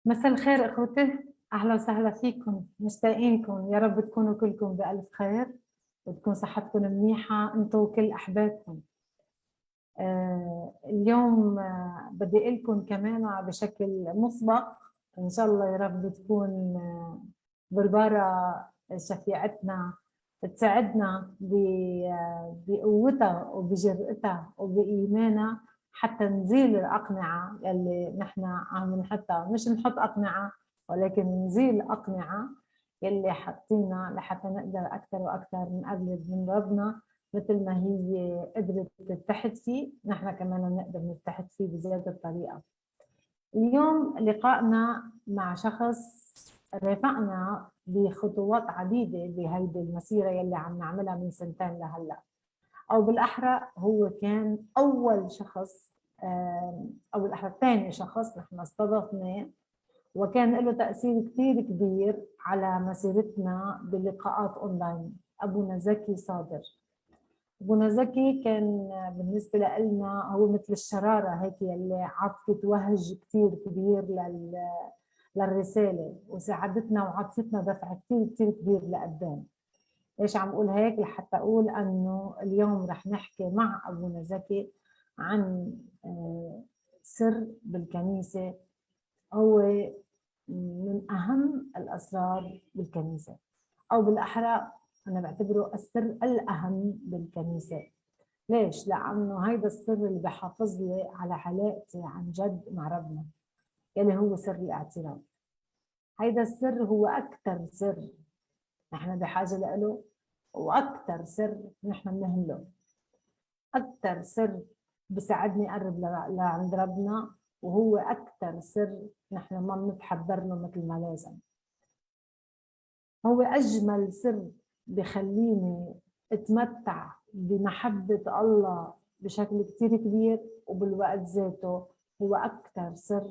مساء الخير اخوتي، اهلا وسهلا فيكم، مشتاقينكم. يا رب تكونوا كلكم بالف خير وتكون صحتكم منيحه انتم وكل احبابكم. اليوم بدي اقول لكم كمان بشكل مسبق، ان شاء الله يا رب تكون بربارة شفيعتنا تساعدنا بقوتها وبجرأتها وبإيمانها حتى نزيل الأقنعة يلي نحن عم نحطها. مش نحط أقنعة، ولكن نزيل أقنعة يلي حاطينها لحتى نقدر أكثر وأكثر نقرب من ربنا، مثل ما هي قدرت تتحد فيه، نحن كمان نقدر نتحد فيه بذات الطريقة. اليوم لقائنا مع شخص رافقنا بخطوات عديدة بهيدي المسيرة يلي عم نعملها من سنتين لهلا، أو بالأحرى هو كان أول شخص، أو بالأحرى ثاني شخص نحن استضفناه، وكان له تأثير كثير كبير على مسيرتنا بلقاءات أونلاين، أبونا زكي صابر. أبونا زكي كان بالنسبة لنا هو مثل الشرارة هيك يلي عطت وهج كثير كبير للرسالة، وساعدتنا وعطتنا دفع كثير كثير كبير لقدام. ليش عم أقول هيك؟ لحتى أقول أنه اليوم رح نحكي مع أبونا زكي عن سر بالكنيسة هو من أهم الأسرار بالكنيسة، أو بالأحرى أنا بعتبره السر الأهم بالكنيسة. ليش؟ لأنه هيدا السر اللي بحافظ لي على علاقتي عن جد مع ربنا، يلي هو سر الاعتراف. هيدا السر هو أكثر سر نحن بحاجة له، وأكثر سر نحن بنهمله، أكثر سر بساعدني أقرب لعند ربنا، وهو أكثر سر نحن ما بنتحضر له مثل ما لازم. هو أجمل سر بخليني أتمتع بمحبة الله بشكل كتير كبير، وبالوقت ذاته هو أكثر سر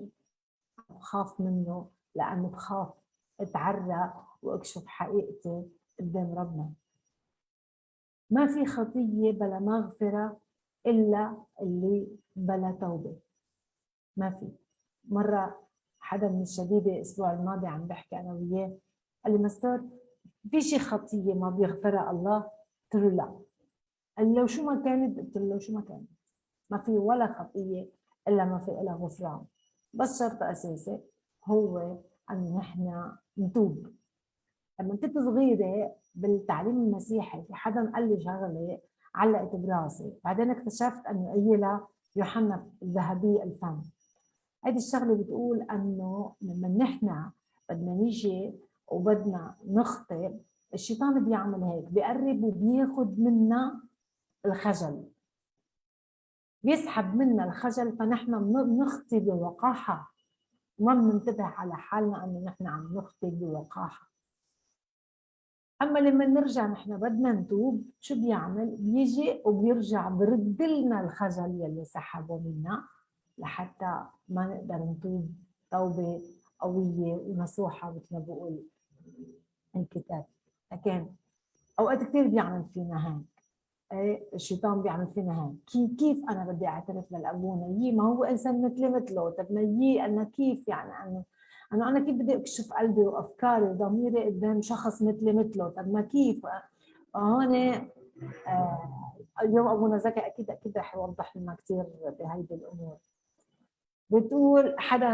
بخاف منه، لأنه بخاف أتعرى وأكشف حقيقتي قدام ربنا. ما في خطية بلا مغفرة إلا اللي بلا توبة، ما في. مرة حدا من الشبيبة الأسبوع الماضي عم بحكي أنا وياه، قال لي مستر في شي خطية ما بيغفرها الله؟ قلت له لا. قال لي لو شو ما كانت؟ قلت له لو شو ما كانت، ما في ولا خطية إلا ما في إلها غفران، بس شرط أساسي هو أن نحن نتوب. لما كنت صغيرة بالتعليم المسيحي في حدا قال لي شغلة علقت براسي، بعدين اكتشفت أنه قايلها يوحنا الذهبي الفم. هيدي الشغلة بتقول أنه لما نحن بدنا نيجي وبدنا نخطئ، الشيطان بيعمل هيك، بيقرب وبياخد منا الخجل، بيسحب منا الخجل، فنحن بنخطي بوقاحة وما بننتبه على حالنا أنه نحن عم نخطي بوقاحة. أما لما نرجع نحن بدنا نتوب، شو بيعمل؟ بيجي وبيرجع برد لنا الخجل يلي سحبه منا لحتى ما نقدر نتوب توبة قوية ونصوحة مثل ما بقول الكتاب. لكن أوقات كثير بيعمل فينا هيك، إيه الشيطان بيعمل فينا هيك. كيف أنا بدي أعترف للأبونا؟ يي ما هو إنسان مثلي مثله، طب ما يي أنا كيف يعني أنا كيف بدي أكشف قلبي وأفكاري وضميري قدام شخص مثلي مثله؟ طب ما كيف؟ هون اليوم أبونا زكي أكيد أكيد رح يوضح لنا كثير بهيدي الأمور. بتقول حدا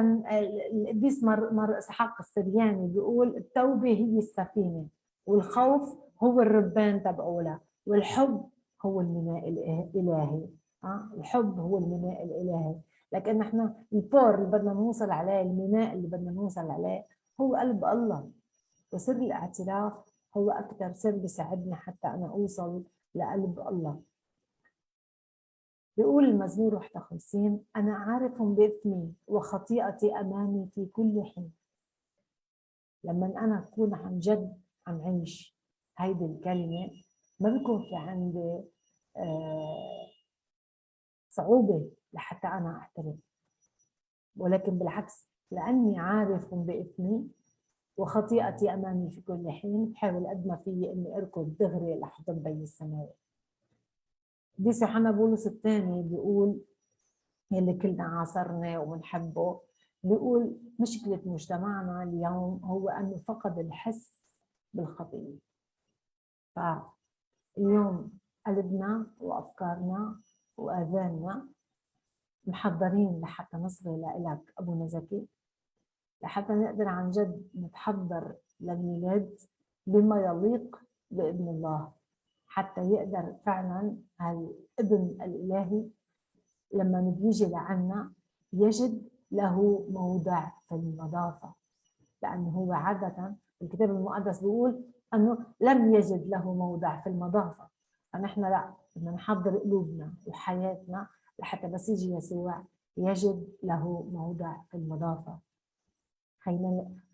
القديس مار إسحاق السرياني بيقول التوبة هي السفينة، والخوف هو الربان تبعولها، والحب هو الميناء الإلهي. الحب هو الميناء الإلهي. لكن نحن البور اللي بدنا نوصل عليه، الميناء اللي بدنا نوصل عليه هو قلب الله. وسر الاعتراف هو أكثر سر بيساعدني حتى أنا أوصل لقلب الله. بيقول المزمور 51: أنا عارف بإثمي وخطيئتي أمامي في كل حين. لما أنا أكون عن جد عم عيش هيدي الكلمة ما بيكون في عندي صعوبة لحتى أنا أعترف، ولكن بالعكس لأني عارف بإثمي وخطيئتي أمامي في كل حين، بحاول قد ما فيي إني أركض دغري لحضن بي السماوي. قديس يوحنا بولس الثاني بيقول يلي كلنا عاصرناه وبنحبه، بيقول مشكلة مجتمعنا اليوم هو أنه فقد الحس بالخطية. فاليوم قلبنا وأفكارنا وآذاننا محضرين لحتى نصغي لإلك أبونا زكي، لحتى نقدر عن جد نتحضر للميلاد بما يليق بابن الله، حتى يقدر فعلا هالابن الإلهي لما بيجي لعنا يجد له موضع في النظافة، لأنه هو عادة الكتاب المقدس بيقول أنه لم يجد له موضع في المضافة. فنحن لا، بدنا نحضر قلوبنا وحياتنا لحتى بس يجي يسوع يجد له موضع في المضافة.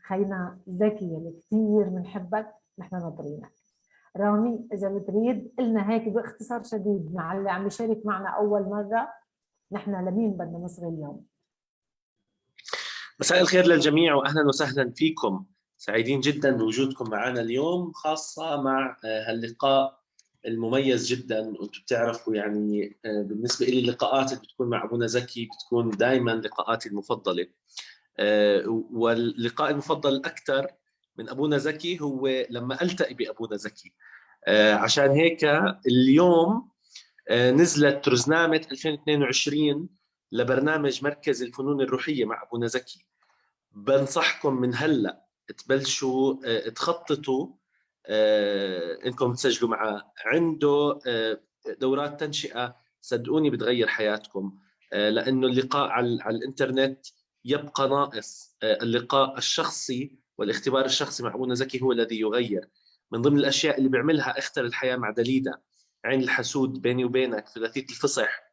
خينا زكي اللي كثير بنحبك، نحن ناطرينك. رامي إذا بتريد قلنا هيك باختصار شديد مع اللي عم يشارك معنا أول مرة، نحن لمين بدنا نصغي اليوم؟ مساء الخير للجميع وأهلا وسهلا فيكم. سعيدين جدا بوجودكم معنا اليوم، خاصة مع هاللقاء المميز جدا. وانتم بتعرفوا يعني بالنسبة لي اللقاءات اللي بتكون مع أبونا زكي بتكون دائما لقاءاتي المفضلة، واللقاء المفضل أكثر من أبونا زكي هو لما ألتقي بأبونا زكي. عشان هيك اليوم نزلت رزنامة 2022 لبرنامج مركز الفنون الروحية مع أبونا زكي. بنصحكم من هلأ تبلشوا تخططوا انكم تسجلوا معه. عنده دورات تنشئة صدقوني بتغير حياتكم، لأنه اللقاء على الإنترنت يبقى ناقص. اللقاء الشخصي والاختبار الشخصي مع أبونا زكي هو الذي يغير. من ضمن الأشياء اللي بيعملها اختر الحياة مع دليدا، عين الحسود، بيني وبينك، ثلاثية الفصح،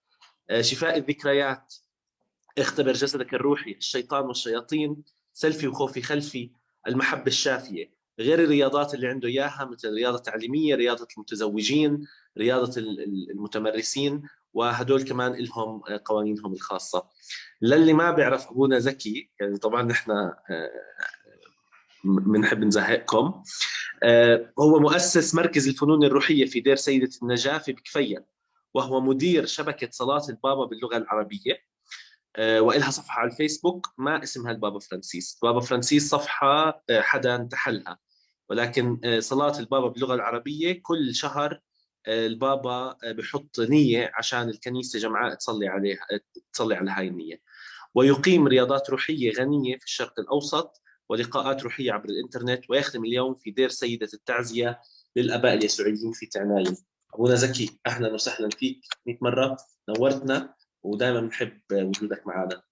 شفاء الذكريات، اختبر جسدك الروحي، الشيطان والشياطين، سلفي وخوفي خلفي، المحبة الشافية. غير الرياضات اللي عنده إياها مثل الرياضة التعليمية، رياضة المتزوجين، رياضة المتمرسين، وهدول كمان لهم قوانينهم الخاصة. للي ما بيعرف أبونا زكي، يعني طبعا نحن بنحب نزهقكم، هو مؤسس مركز الفنون الروحية في دير سيدة النجاة في بكفيا، وهو مدير شبكة صلاة البابا باللغة العربية، وإلها صفحة على الفيسبوك ما اسمها البابا فرانسيس. البابا فرانسيس صفحة حدا انتحلها، ولكن صلاة البابا باللغة العربية كل شهر البابا بحط نية عشان الكنيسة جمعاء تصلي عليها، تصلي على هاي النية. ويقيم رياضات روحية غنية في الشرق الأوسط ولقاءات روحية عبر الإنترنت، ويخدم اليوم في دير سيدة التعزية للآباء اليسوعيين في تعنايم. أبونا زكي أهلا وسهلا فيك 100 مرة، نورتنا ودائما بنحب وجودك معنا.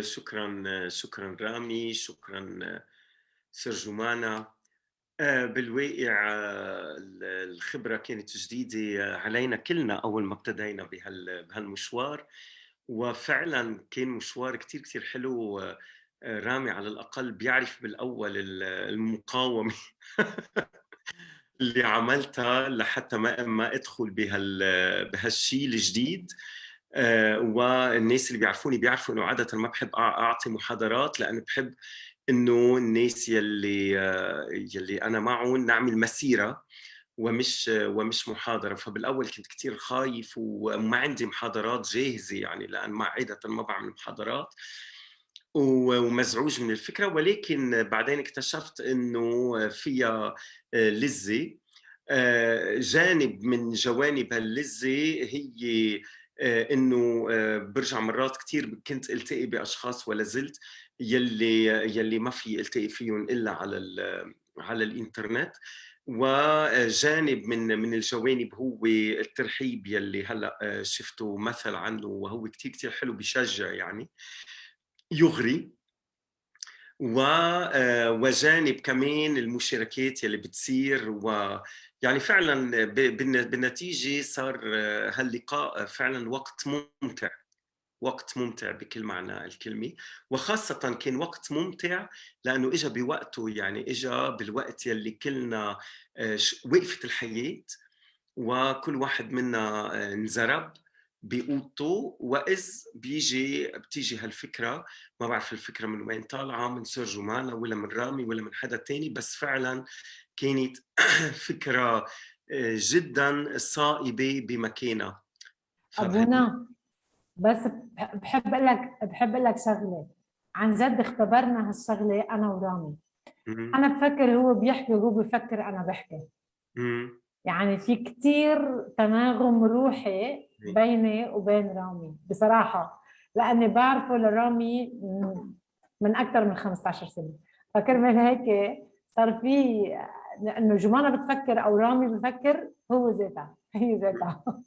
شكرا، شكرا رامي، شكرا سرجمانا. بالواقع الخبرة كانت جديدة علينا كلنا أول ما ابتدينا بهالمشوار، وفعلا كان مشوار كتير كتير حلو. رامي على الأقل بيعرف بالأول المقاومة اللي عملتها لحتى ما أدخل بهالشيء الجديد. والناس اللي بيعرفوني بيعرفوا إنه عادة ما بحب أعطي محاضرات، لأنه بحب إنه الناس يلي أنا معهم نعمل مسيرة ومش محاضرة. فبالأول كنت كتير خايف وما عندي محاضرات جاهزة، يعني لأن ما عادة ما بعمل محاضرات، ومزعوج من الفكرة. ولكن بعدين اكتشفت إنه فيها لذة، جانب من جوانب هاللذة هي إنه برجع مرات كتير كنت التقي بأشخاص ولا زلت يلي ما في التقي فيهم إلا على الإنترنت. وجانب من الجوانب هو الترحيب يلي هلأ شفته مثل عنه، وهو كتير كتير حلو، بشجع يعني يغري. وجانب كمان المشاركات يلي بتصير، ويعني فعلا بالنتيجة صار هاللقاء فعلا وقت ممتع، وقت ممتع بكل معنى الكلمة. وخاصة كان وقت ممتع لأنه إجا بوقته، يعني إجا بالوقت يلي كلنا وقفت الحياة وكل واحد منا انزرب بأوضته، وإذ بتيجي هالفكرة، ما بعرف الفكرة من وين طالعة، من سيرجو مانا ولا من رامي ولا من حدا تاني، بس فعلا كانت فكرة جدا صائبة بمكانها. أبونا بس بحب اقول لك شغله، عن جد اختبرنا هالشغلة انا ورامي. انا بفكر هو بيحكي وهو بفكر انا بحكي. يعني في كتير تناغم روحي بيني وبين رامي بصراحه، لاني بعرفه لرامي من اكثر من 15 سنه، فكرمال هيك صار في انه جمانة بتفكر او رامي بفكر، هو ذاتها هي ذاتها.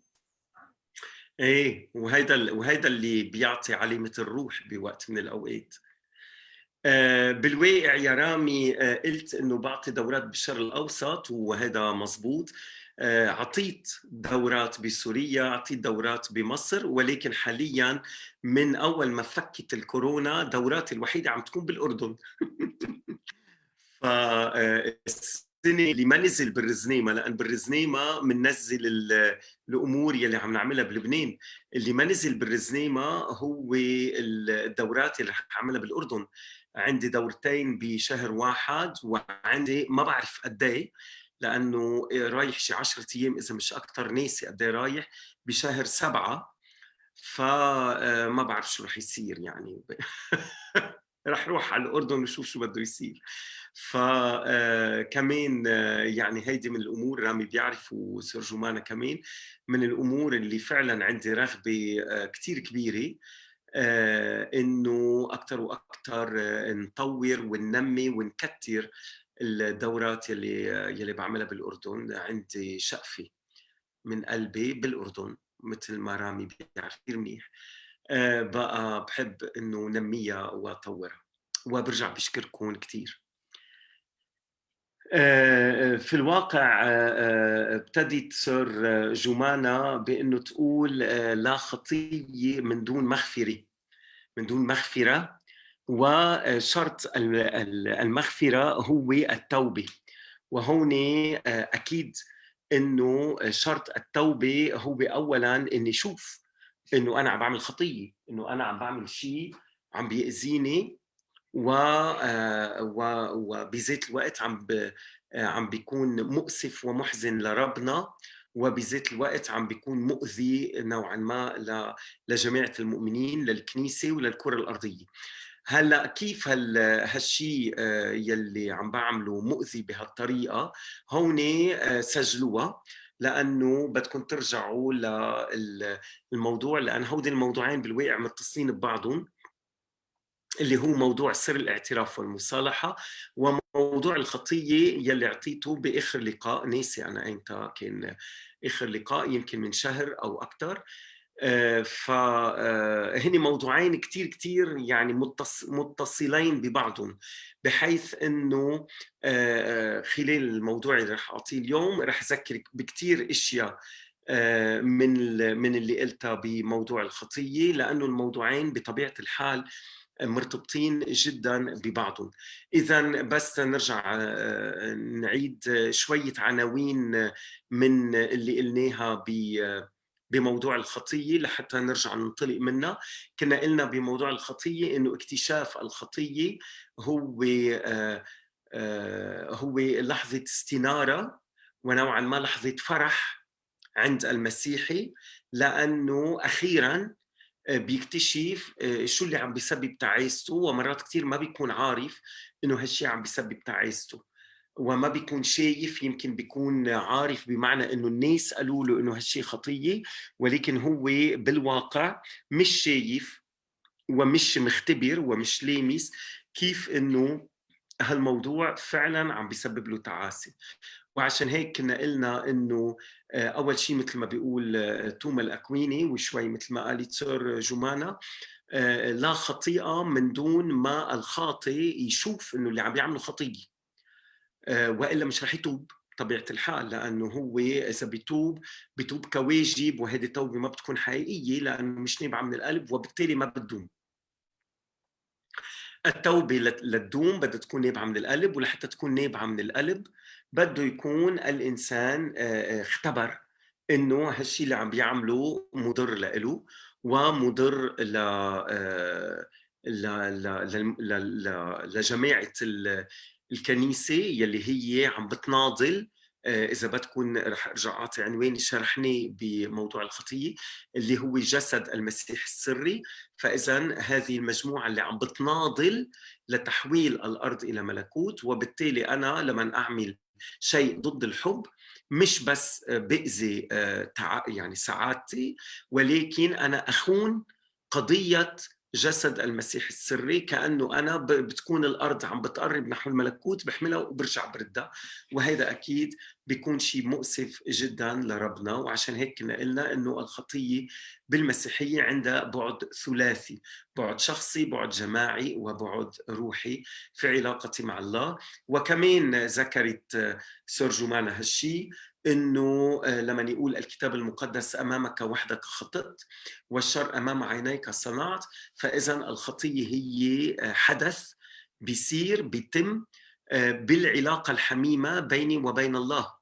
ايه، وهيدا اللي بيعطي علامة الروح بوقت من الاوقات. بالواقع يا رامي، قلت انه بعطي دورات بالشرق الاوسط، وهذا مزبوط. عطيت دورات بسوريا، عطيت دورات بمصر، ولكن حاليا من اول ما فكت الكورونا دوراتي الوحيدة عم تكون بالاردن. فالسنة اللي ما نزل بالرزنيمه، لان بالرزنيمه بننزل الامور يلي عم نعملها بلبنان، اللي ما نزل بالرزنيمه هو الدورات اللي رح اعملها بالاردن. عندي دورتين بشهر واحد، وعندي ما بعرف قد ايه، لانه رايح شي 10 ايام اذا مش اكثر، ناسي قد ايه رايح بشهر 7، فما بعرف شو رح يصير. يعني رح روح على الاردن وشوف شو بده يصير. فكمان يعني هيدي من الامور، رامي بيعرف وسور جمانة كمان، من الامور اللي فعلا عندي رغبة كثير كبيرة انه اكثر واكثر نطور وننمي ونكتر الدورات يلي بعملها بالاردن. عندي شقفة من قلبي بالاردن مثل ما رامي بيعرف كثير منيح، بقى بحب انه نميها واطورها، وبرجع بشكركم كثير. في الواقع ابتدت سور جمانة بانه تقول لا خطيه من دون مغفره، من دون مغفره، وشرط المغفرة هو التوبه. وهون اكيد انه شرط التوبة هو اولا اني اشوف انه انا عم بعمل خطيه، انه انا عم بعمل شيء عم بيأذيني وبذات الوقت عم بيكون مؤسف ومحزن لربنا، وبذات الوقت عم بيكون مؤذي نوعا ما لجماعة المؤمنين، للكنيسة وللكره الارضية. هلا كيف هالشيء يلي عم بعمله مؤذي بهالطريقه؟ هون سجلوها، لانه بدكم ترجعوا للموضوع، لان هودي الموضوعين بالواقع متصلين ببعضهم، اللي هو موضوع سر الاعتراف والمصالحة وموضوع الخطية يلي اعطيته بآخر لقاء. ناسي أنا أيمتى كان آخر لقاء، يمكن من شهر أو أكثر. فهن موضوعين كتير كتير يعني متصلين ببعضهم، بحيث انه خلال الموضوع اللي رح اعطيه اليوم رح اذكرك بكتير اشياء من اللي قلتها بموضوع الخطيه، لانه الموضوعين بطبيعة الحال مرتبطين جدا ببعضهم. اذا بس نرجع نعيد شوية عناوين من اللي قلناها بموضوع الخطية لحتى نرجع ننطلق منها. كنا قلنا بموضوع الخطية انه اكتشاف الخطية هو لحظة استناره ونوعا ما لحظة فرح عند المسيحي، لانه اخيرا بيكتشف شو اللي عم بيسبب تعاسته، ومرات كثير ما بيكون عارف انه هالشيء عم بيسبب تعاسته وما بيكون شايف. يمكن بيكون عارف بمعنى انه الناس قالوا له انه هالشيء خطيه، ولكن هو بالواقع مش شايف ومش مختبر ومش لامس كيف انه هالموضوع فعلا عم بيسبب له تعاسه. وعشان هيك كنا قلنا انه اول شيء مثل ما بيقول توما الاكويني، وشوي مثل ما قالت سور جمانة، لا خطيئة من دون ما الخاطئ يشوف انه اللي عم بيعمله خطيه، والا مش رح يتوب طبيعة الحال، لانه هو اذا بيتوب بيتوب كواجب، وهذه التوبة ما بتكون حقيقية لانه مش نابعة من القلب، وبالتالي ما بتدوم. التوبة لتدوم بدها تكون نابعة من القلب، ولحتى تكون نابعة من القلب بده يكون الانسان اختبر انه هالشيء اللي عم بيعمله مضر لإله ومضر ل لجماعة الكنيسة يلي هي عم بتناضل إذا بدكم رح أرجع أعطي عنوان شرحناه بموضوع الخطية اللي هو جسد المسيح السري. فإذا هذه المجموعة اللي عم بتناضل لتحويل الأرض إلى ملكوت، وبالتالي أنا لما أعمل شيء ضد الحب مش بس بأذي يعني سعادتي، ولكن أنا أخون قضية جسد المسيح السري، كأنه أنا بتكون الأرض عم بتقرب نحو الملكوت، بحملها وبرجع بردها، وهذا أكيد بيكون شيء مؤسف جدا لربنا. وعشان هيك كنا قلنا أنه الخطية بالمسيحية عندها بعد ثلاثي، بعد شخصي، بعد جماعي، وبعد روحي في علاقتي مع الله. وكمان ذكرت سور جمانة هالشي، انه لما يقول الكتاب المقدس امامك وحدك خطئت والشر امام عينيك صنعت، فاذا الخطية هي حدث بيصير بيتم بالعلاقة الحميمة بيني وبين الله،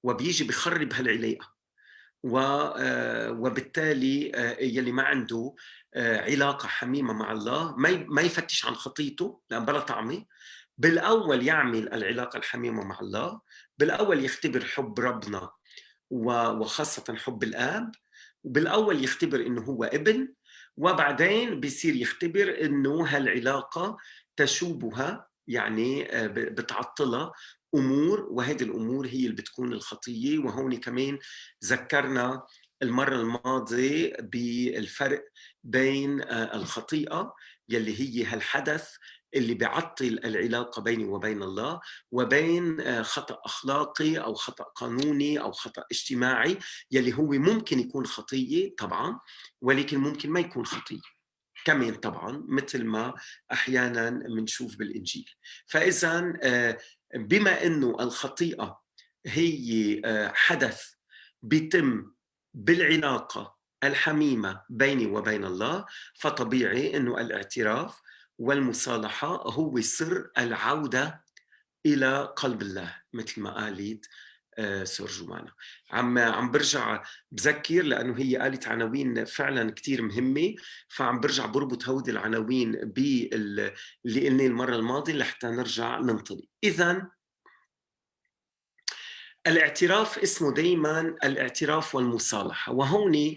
وبيجي بخرب هالعلاقة، وبالتالي يلي ما عنده علاقة حميمه مع الله ما يفتش عن خطيته لان بلا طعمه. بالاول يعمل العلاقة الحميمة مع الله، بالاول يختبر حب ربنا وخاصة حب الاب، وبالاول يختبر انه هو ابن، وبعدين بيصير يختبر انه هالعلاقة تشوبها، يعني بتعطلها امور، وهذه الامور هي اللي بتكون الخطية. وهون كمان ذكرنا المرة الماضية بالفرق بين الخطيئة يلي هي هالحدث اللي بيعطل العلاقة بيني وبين الله، وبين خطأ أخلاقي أو خطأ قانوني أو خطأ اجتماعي يلي هو ممكن يكون خطية طبعا، ولكن ممكن ما يكون خطية كمان طبعا، مثل ما أحيانا منشوف بالإنجيل. فإذا بما أنه الخطيئة هي حدث بيتم بالعلاقة الحميمة بيني وبين الله، فطبيعي أنه الاعتراف والمصالحة هو سر العودة إلى قلب الله، مثل ما قالت سور جوانا. عم برجع بذكر لأنه هي قالت عناوين فعلا كتير مهمة، فعم برجع بربط هودي العناوين باللي قلناه المرة الماضية لحتى نرجع ننطلق. إذا الاعتراف اسمه دايما الاعتراف والمصالحة، وهون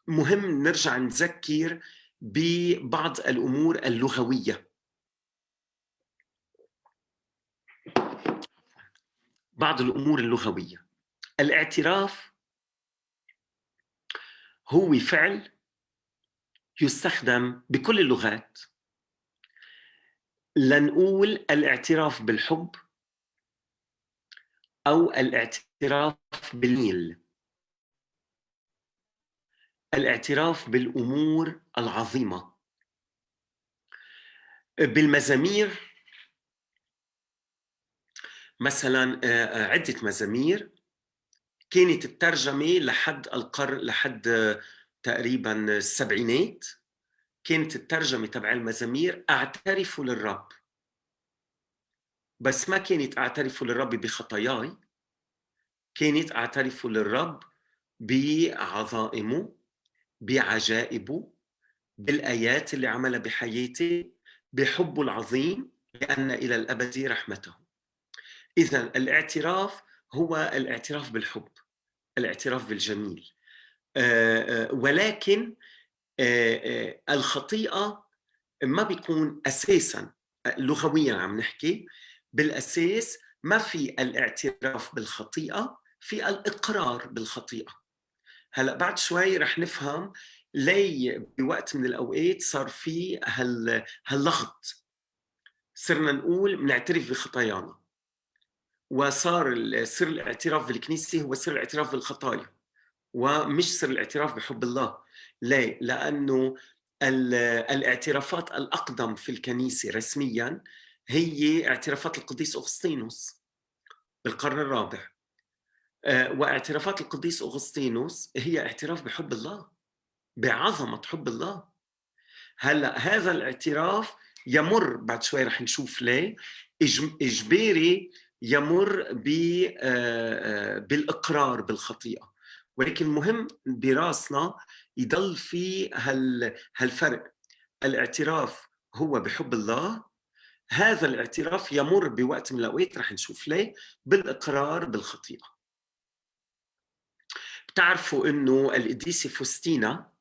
مهم نرجع نذكر ببعض الأمور اللغوية. بعض الأمور اللغوية. الاعتراف هو فعل يستخدم بكل اللغات لنقول الاعتراف بالحب أو الاعتراف بالميل، الاعتراف بالأمور العظيمة. بالمزامير مثلا، عدة مزامير كانت الترجمة لحد القرن، لحد تقريبا السبعينات، كانت الترجمة تبع المزامير أعترف للرب، بس ما كانت أعترف للرب بخطاياي، كانت أعترف للرب بعظائمه، بعجائبه، بالآيات اللي عملها بحياتي، بحبه العظيم، لأن إلى الأبد رحمته. إذا الاعتراف هو الاعتراف بالحب، الاعتراف بالجميل، ولكن الخطيئة ما بيكون أساساً لغوياً، عم نحكي بالأساس ما في الاعتراف بالخطيئة، في الإقرار بالخطيئة. هلأ بعد شوي رح نفهم ليه بوقت من الأوقات صار في هاللغط، صرنا نقول بنعترف بخطايانا، وصار سر الاعتراف بالكنيسة هو سر الاعتراف بالخطايا ومش سر الاعتراف بحب الله. ليه؟ لأنه الاعترافات الأقدم في الكنيسة رسميا هي اعترافات القديس أغسطينوس بالقرن الرابع، واعترافات القديس أغسطينوس هي اعتراف بحب الله، بعظمة حب الله. هلأ هذا الاعتراف يمر بعد شوي رح نشوف ليه إجباري يمر بالإقرار بالخطيئة، ولكن مهم براسنا يضل في هالفرق. الاعتراف هو بحب الله، هذا الاعتراف يمر بوقت من الأوقات، رح نشوف ليه، بالإقرار بالخطيئة. بتعرفوا إنه القديسة فوستينا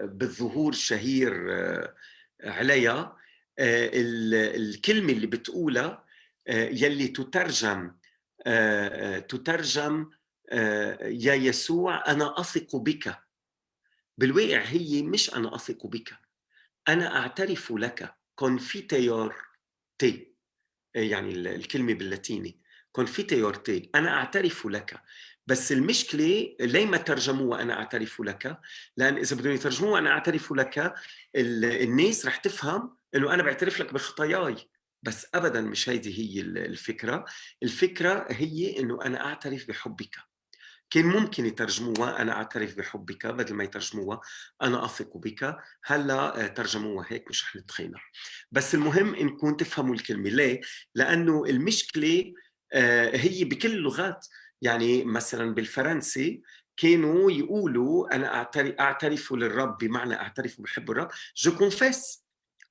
بالظهور الشهير عليها، الكلمة اللي بتقولها يلي تترجم يا يسوع أنا أثق بك. بالواقع هي مش أنا أثق بك، أنا أعترف لك، confiteor te، يعني الكلمة باللاتيني confiteor te، أنا أعترف لك. بس المشكلة ليه ما ترجموها أنا أعترف لك؟ لأن إذا بدهم يترجموها أنا أعترف لك، الناس رح تفهم إنه أنا بعترف لك بخطاياي، بس أبداً مش هيدي هي الفكرة. الفكرة هي إنه أنا أعترف بحبك. كان ممكن يترجموها أنا أعترف بحبك بدل ما يترجموها أنا أثق بك. هلأ ترجموها هيك، مش رح نتخانق، بس المهم إنكم تفهموا الكلمة. ليه؟ لأنه المشكلة هي بكل اللغات. يعني مثلاً بالفرنسي كانوا يقولوا أنا أعترف للرب، بمعنى أعترف بحب الرب، je confesse،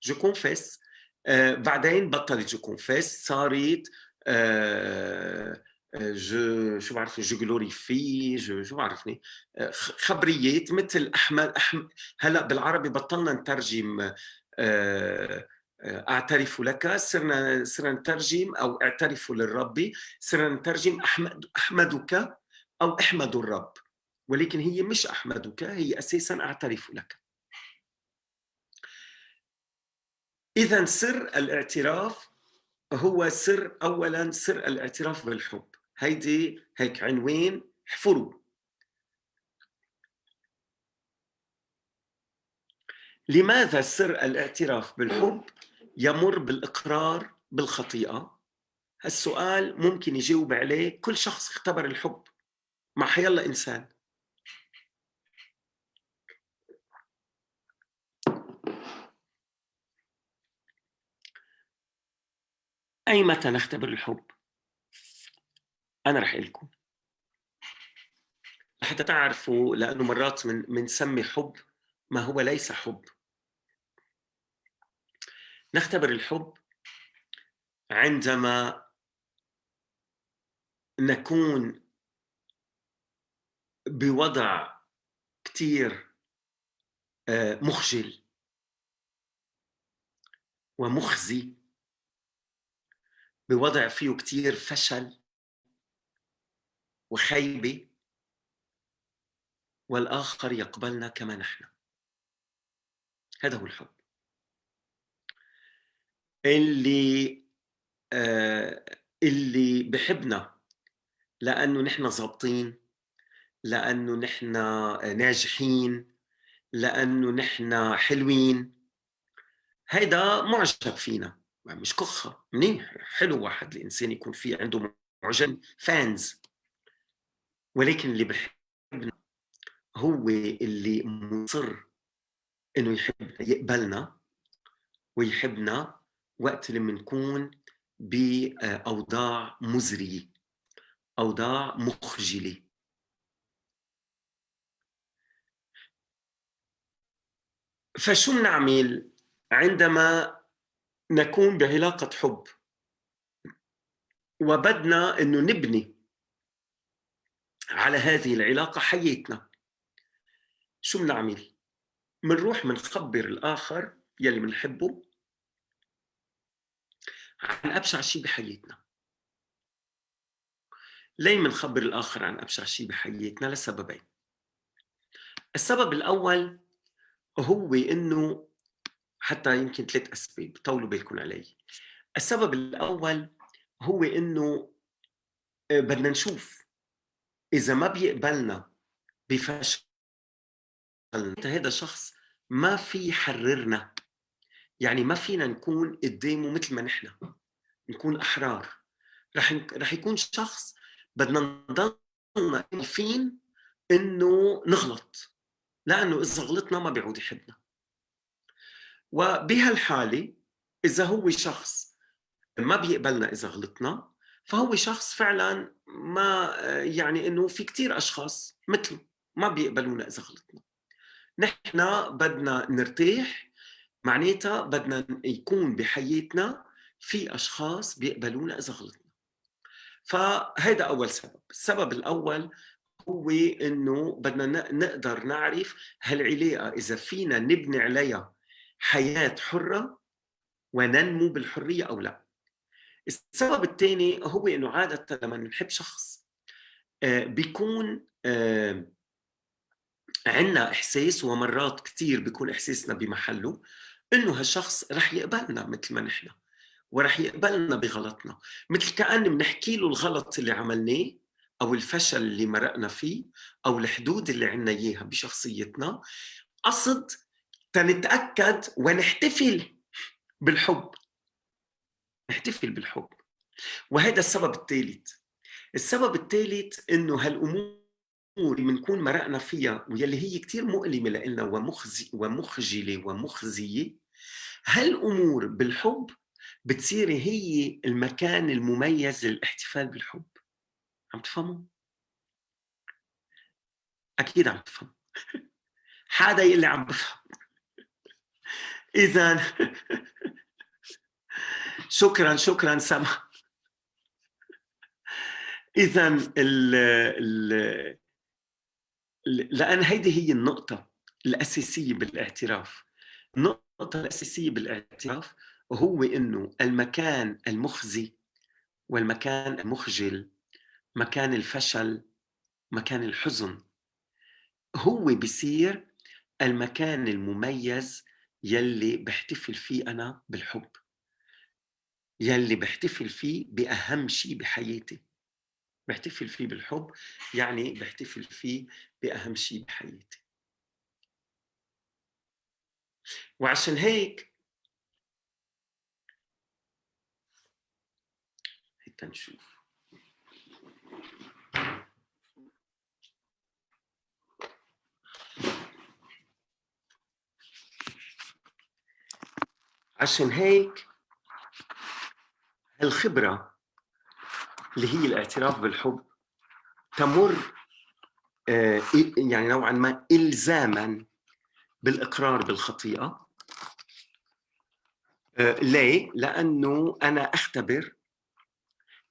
je confesse. بعدين بطلت je confesse، صارت je شو بعرفني، je glorifie، je شو بعرفني، خبريات مثل أحمد، هلا بالعربي بطلنا نترجم أعترف لك، صرنا نترجم أو أعترف للرب، صرنا نترجم أحمدك أو أحمد الرب، ولكن هي مش أحمدك، هي أساساً أعترف لك. إذن سر الاعتراف هو سر، أولاً سر الاعتراف بالحب. هيدي هيك عنوان احفروا. لماذا سر الاعتراف بالحب يمر بالإقرار بالخطيئة؟ هالسؤال ممكن يجاوب عليه كل شخص اختبر الحب مع حيالله إنسان. أي متى نختبر الحب؟ أنا رح لكم لحتى تعرفوا، لأنه مرات منسمي حب ما هو ليس حب. نختبر الحب عندما نكون بوضع كتير مخجل ومخزي، بوضع فيه كتير فشل وخيبة، والآخر يقبلنا كما نحن. هذا هو الحب اللي بحبنا لأنه نحن ظابطين، لأنه نحن ناجحين، لأنه نحن حلوين. هيدا معجب فينا، مش كخة، منيح، حلو واحد الإنسان يكون فيه عنده معجب، فانز. ولكن اللي بحبنا هو اللي مصر إنه يحبنا، يقبلنا ويحبنا وقت اللي منكون بأوضاع مزرية، أوضاع مخجلة. فشو منعمل عندما نكون بعلاقة حب وبدنا إنه نبني على هذه العلاقة حياتنا؟ شو منعمل؟ منروح منخبر الآخر يلي منحبه عن أبشع شيء بحياتنا. ليه منخبر الآخر عن أبشع شيء بحياتنا؟ لسببين. السبب الأول هو إنه حتى يمكن 3 أسباب، طولوا بالكم علي. السبب الأول هو إنه بدنا نشوف إذا ما بيقبلنا بفشل هذا شخص ما في يحررنا، يعني ما فينا نكون قدامه مثل ما نحن، نكون أحرار. رح يكون شخص بدنا نضلنا خايفين إنه نغلط، لأنه إذا غلطنا ما بيعود يحبنا. وبهالحالة إذا هو شخص ما بيقبلنا إذا غلطنا، فهو شخص فعلاً ما، يعني إنه في كتير أشخاص مثله ما بيقبلونا إذا غلطنا. نحن بدنا نرتاح معناتها بدنا يكون بحياتنا في أشخاص بيقبلونا إذا غلطنا. فهذا أول سبب. السبب الأول هو إنه بدنا نقدر نعرف هالعلاقة إذا فينا نبني عليها حياة حرة وننمو بالحرية أو لا. السبب الثاني هو إنه عادة لما نحب شخص بيكون عنا إحساس، ومرات كتير بيكون إحساسنا بمحله، إنه هالشخص رح يقبلنا مثل ما نحن ورح يقبلنا بغلطنا، مثل كأن بنحكي له الغلط اللي عملناه أو الفشل اللي مرقنا فيه أو الحدود اللي عنا إياها بشخصيتنا، قصد تنتأكد ونحتفل بالحب، نحتفل بالحب. وهذا السبب الثالث. السبب الثالث إنه هالأمور اللي بنكون مرقنا فيها واللي هي كتير مؤلمة لإلنا ومخجلة ومخزية، هالأمور بالحب بتصير هي المكان المميز للاحتفال بالحب. عم تفهموا؟ أكيد عم تفهموا. حدا يقول لي عم بفهم. إذن شكرا، شكرا سما. إذن لأن هيدي هي النقطة الأساسية بالاعتراف. النقطة الأساسية بالاعتراف هو إنه المكان المخزي والمكان المخجل، مكان الفشل، مكان الحزن، هو بيصير المكان المميز يلي بحتفل فيه أنا بالحب، يلي بحتفل فيه بأهم شيء بحياتي. بحتفل فيه بالحب، يعني بحتفل فيه بأهم شيء بحياتي. وعشان هيك هيك نشوف عشان هيك الخبرة اللي هي الاعتراف بالحب تمر يعني نوعا ما إلزاما بالإقرار بالخطيئة. ليه؟ لأنه أنا أختبر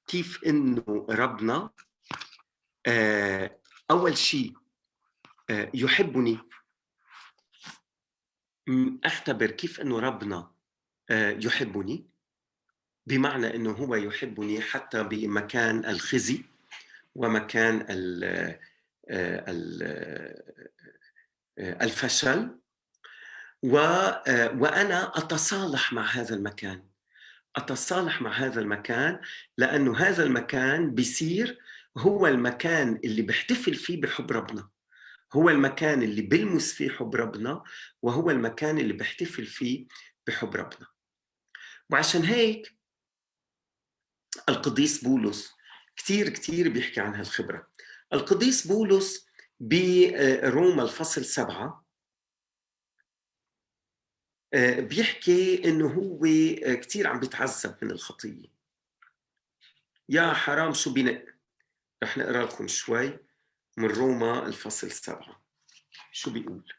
كيف إنه ربنا أول شيء يحبني. أختبر كيف إنه ربنا يحبني، بمعنى إنه هو يحبني حتى بمكان الخزي ومكان الفشل، وأنا أتصالح مع هذا المكان، أتصالح مع هذا المكان، لأنه هذا المكان بيصير هو المكان اللي بحتفل فيه بحب ربنا، هو المكان اللي بلمس فيه حب ربنا، وهو المكان اللي بحتفل فيه بحب ربنا. وعشان هيك القديس بولس كتير كتير بيحكي عن هالخبرة. القديس بولس بروما الفصل 7 بيحكي إنه هو كتير عم بيتعذب من الخطية. يا حرام شو بنق. رح نقرأ لكم شوي من روما الفصل 7 شو بيقول.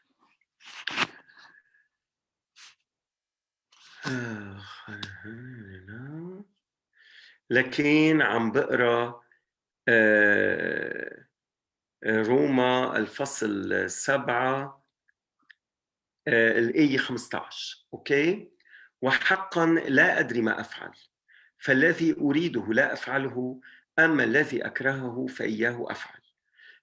لكن عم بقرأ روما الفصل 7 الآية 15. أوكي. وحقا لا أدري ما أفعل، فالذي أريده لا أفعله، أما الذي أكرهه فإياه أفعل.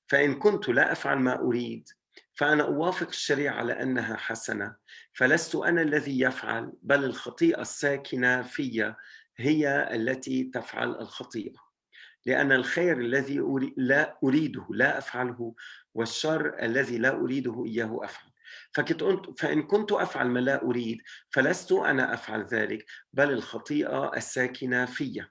فإن كنت لا أفعل ما أريد فأنا أوافق الشريعة على أنها حسنة، فلست أنا الذي يفعل، بل الخطيئة الساكنة في هي التي تفعل الخطيئة. لأن الخير الذي لا أريده لا أفعله، والشر الذي لا أريده إياه أفعل. فإن كنت أفعل ما لا أريد فلست أنا أفعل ذلك، بل الخطيئة الساكنة في.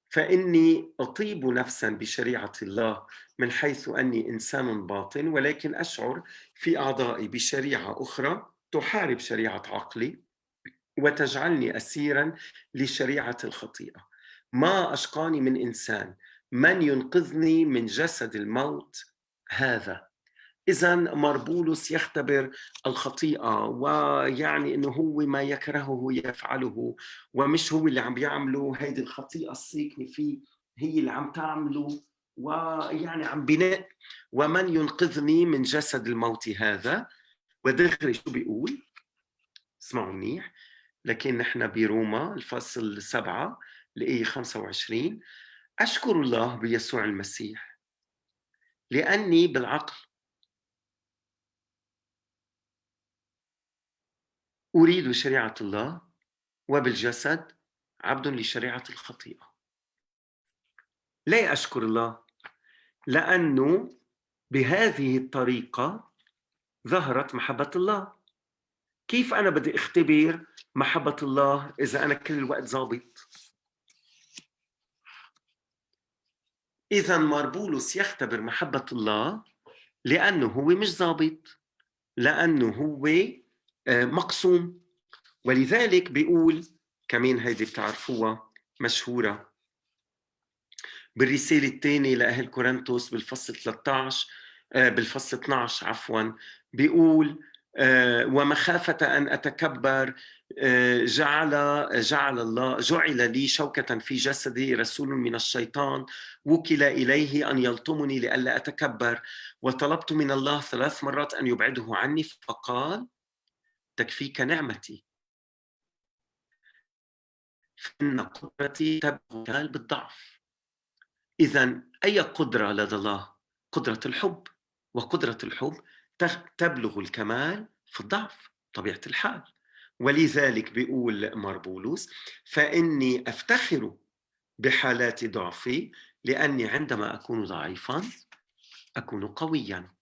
فإني أطيب نفسا بشريعة الله من حيث أني إنسان باطن، ولكن أشعر في أعضائي بشريعة أخرى تحارب شريعة عقلي وتجعلني أسيرا لشريعة الخطيئة. ما أشقاني من إنسان، من ينقذني من جسد الموت هذا؟ إذا مار بولس يختبر الخطيئة، ويعني إنه هو ما يكرهه يفعله، ومش هو اللي عم بيعمله، هيدي الخطيئة الساكنة فيه هي اللي عم تعمله، ويعني عم بناء. ومن ينقذني من جسد الموت هذا؟ ودغري شو بيقول؟ اسمعوا منيح، لكن نحن بروما الفصل 7 الآية 25: أشكر الله بيسوع المسيح لأني بالعقل أريد شريعة الله، وبالجسد عبد لشريعة الخطيئة. ليه أشكر الله؟ لأنه بهذه الطريقة ظهرت محبة الله. كيف أنا بدي أختبر محبة الله إذا أنا كل الوقت ظابط؟ إذا مار بولس يختبر محبة الله لأنه هو مش ظابط، لأنه هو مقسوم. ولذلك بيقول كمان، هيدي بتعرفوها مشهورة بالرسالة الثانية لأهل كورنثوس بالفصل 13، بالفصل 12 عفوا، بيقول ومخافة أن أتكبر، جعل لي شوكة في جسدي، رسول من الشيطان وكل إليه أن يلطمني لئلا أتكبر، وطلبت من الله 3 مرات أن يبعده عني، فقال تكفيك نعمتي، فإن قدرتي تبغى بالضعف. إذن أي قدرة لدى الله؟ قدرة الحب، وقدرة الحب تبلغ الكمال في الضعف، طبيعة الحال. ولذلك بيقول مار بولس فإني أفتخر بحالات ضعفي، لأني عندما أكون ضعيفا أكون قويا.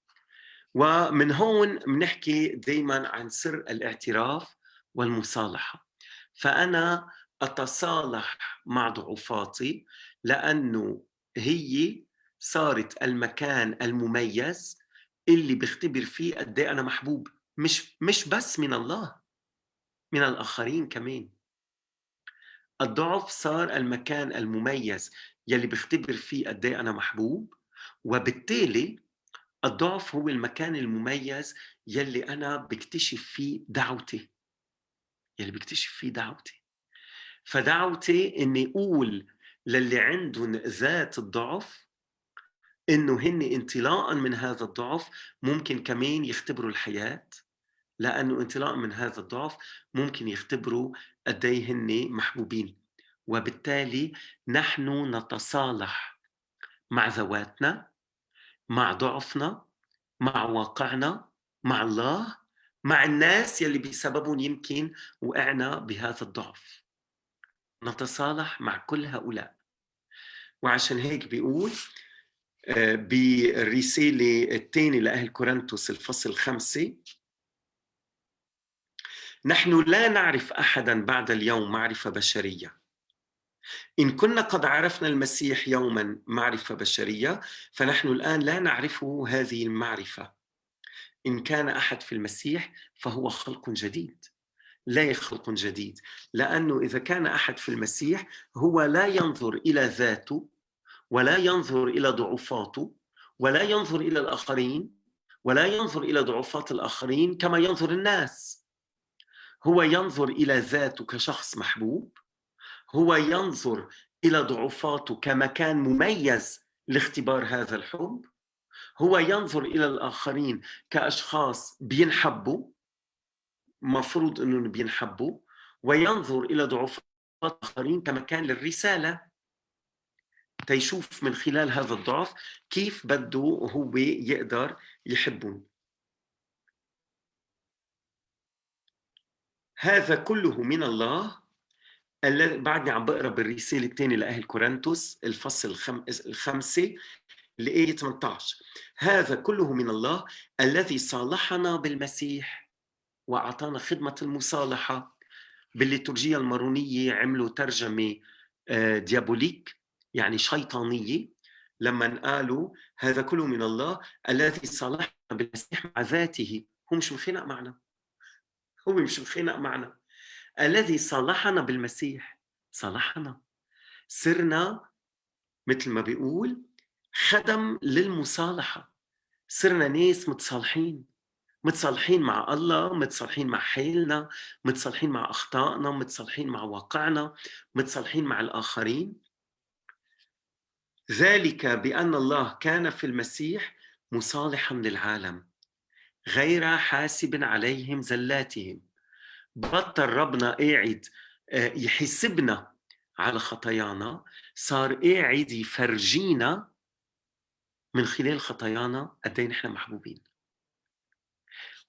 ومن هون بنحكي دايما عن سر الاعتراف والمصالحة. فأنا أتصالح مع ضعفاتي لأنه هي صارت المكان المميز اللي بختبر فيه قد إيه أنا محبوب، مش بس من الله، من الآخرين كمان. الضعف صار المكان المميز يلي بختبر فيه قد إيه أنا محبوب، وبالتالي الضعف هو المكان المميز يلي أنا بكتشف فيه دعوتي، يلي بكتشف فيه دعوتي. فدعوتي إني أقول للي عندهم ذات الضعف إنه هن انطلاقاً من هذا الضعف ممكن كمان يختبروا الحياة، لأنه انطلاقاً من هذا الضعف ممكن يختبروا قد إيه هن محبوبين. وبالتالي نحن نتصالح مع ذواتنا، مع ضعفنا، مع واقعنا، مع الله، مع الناس يلي بسببهم يمكن وقعنا بهذا الضعف. نتصالح مع كل هؤلاء. وعشان هيك بيقول بالرسالة الثانية لأهل كورنثوس الفصل 5: نحن لا نعرف أحدا بعد اليوم معرفة بشرية. إن كنا قد عرفنا المسيح يوما معرفة بشرية فنحن الآن لا نعرفه هذه المعرفة. إن كان أحد في المسيح فهو خلق جديد. لا خلق جديد، لأنه إذا كان أحد في المسيح هو لا ينظر إلى ذاته، ولا ينظر إلى ضعفاته، ولا ينظر إلى الآخرين، ولا ينظر إلى ضعفات الآخرين كما ينظر الناس. هو ينظر إلى ذاته كشخص محبوب، هو ينظر إلى ضعفاته كمكان مميز لاختبار هذا الحب، هو ينظر إلى الآخرين كأشخاص بينحبوا، مفروض أنهم بينحبوا، وينظر إلى ضعفات الآخرين كمكان للرسالة، تيشوف من خلال هذا الضعف كيف بده هو يقدر يحبهم. هذا كله من الله. بعدني عم بقرأ بالرسالة الثانية لأهل كورنثوس الفصل 5 الآية 18: هذا كله من الله الذي صالحنا بالمسيح وأعطانا خدمة المصالحة. بالليتورجية المارونية عملوا ترجمة ديابوليك، يعني شيطانية، لما قالوا هذا كله من الله الذي صالحنا بالمسيح مع ذاته. هو مش مخنق معنا، هو مش مخنق معنا. الذي صالحنا بالمسيح، صالحنا، صرنا مثل ما بيقول خدم للمصالحة، صرنا ناس متصالحين، متصالحين مع الله، متصالحين مع حالنا، متصالحين مع أخطائنا، متصالحين مع واقعنا، متصالحين مع الآخرين. ذلك بأن الله كان في المسيح مصالحا للعالم غير حاسب عليهم زلاتهم. بطل ربنا قاعد يحسبنا على خطايانا، صار قاعد يفرجينا من خلال خطايانا قد ايه نحن محبوبين.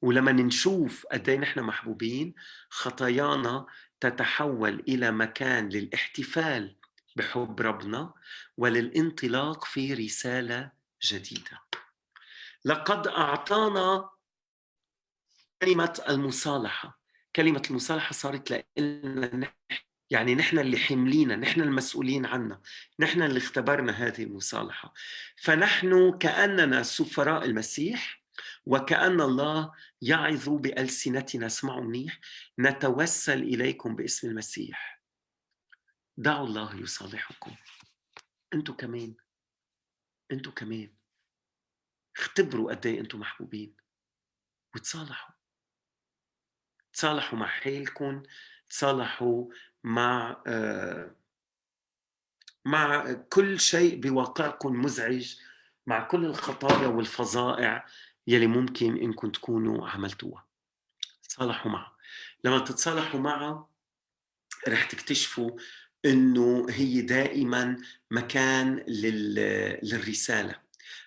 ولما نشوف قد ايه نحن محبوبين، خطايانا تتحول الى مكان للاحتفال بحب ربنا وللانطلاق في رسالة جديدة. لقد اعطانا كلمة المصالحة. كلمة المصالحة صارت لنا، يعني نحن اللي حملينا، نحن المسؤولين عنا، نحن اللي اختبرنا هذه المصالحة. فنحن كأننا سفراء المسيح، وكأن الله يعظ بألسنتنا. اسمعوا منيح، نتوسل إليكم باسم المسيح، دعوا الله يصالحكم. أنتوا كمان، أنتوا كمان اختبروا قد ايه أنتوا محبوبين وتصالحوا. تصالحوا مع حالكم، تصالحوا مع كل شيء بواقعكم مزعج، مع كل الخطايا والفظائع يلي ممكن انكم تكونوا عملتوها. تصالحوا معها. لما تتصالحوا معها رح تكتشفوا انه هي دائما مكان للرسالة.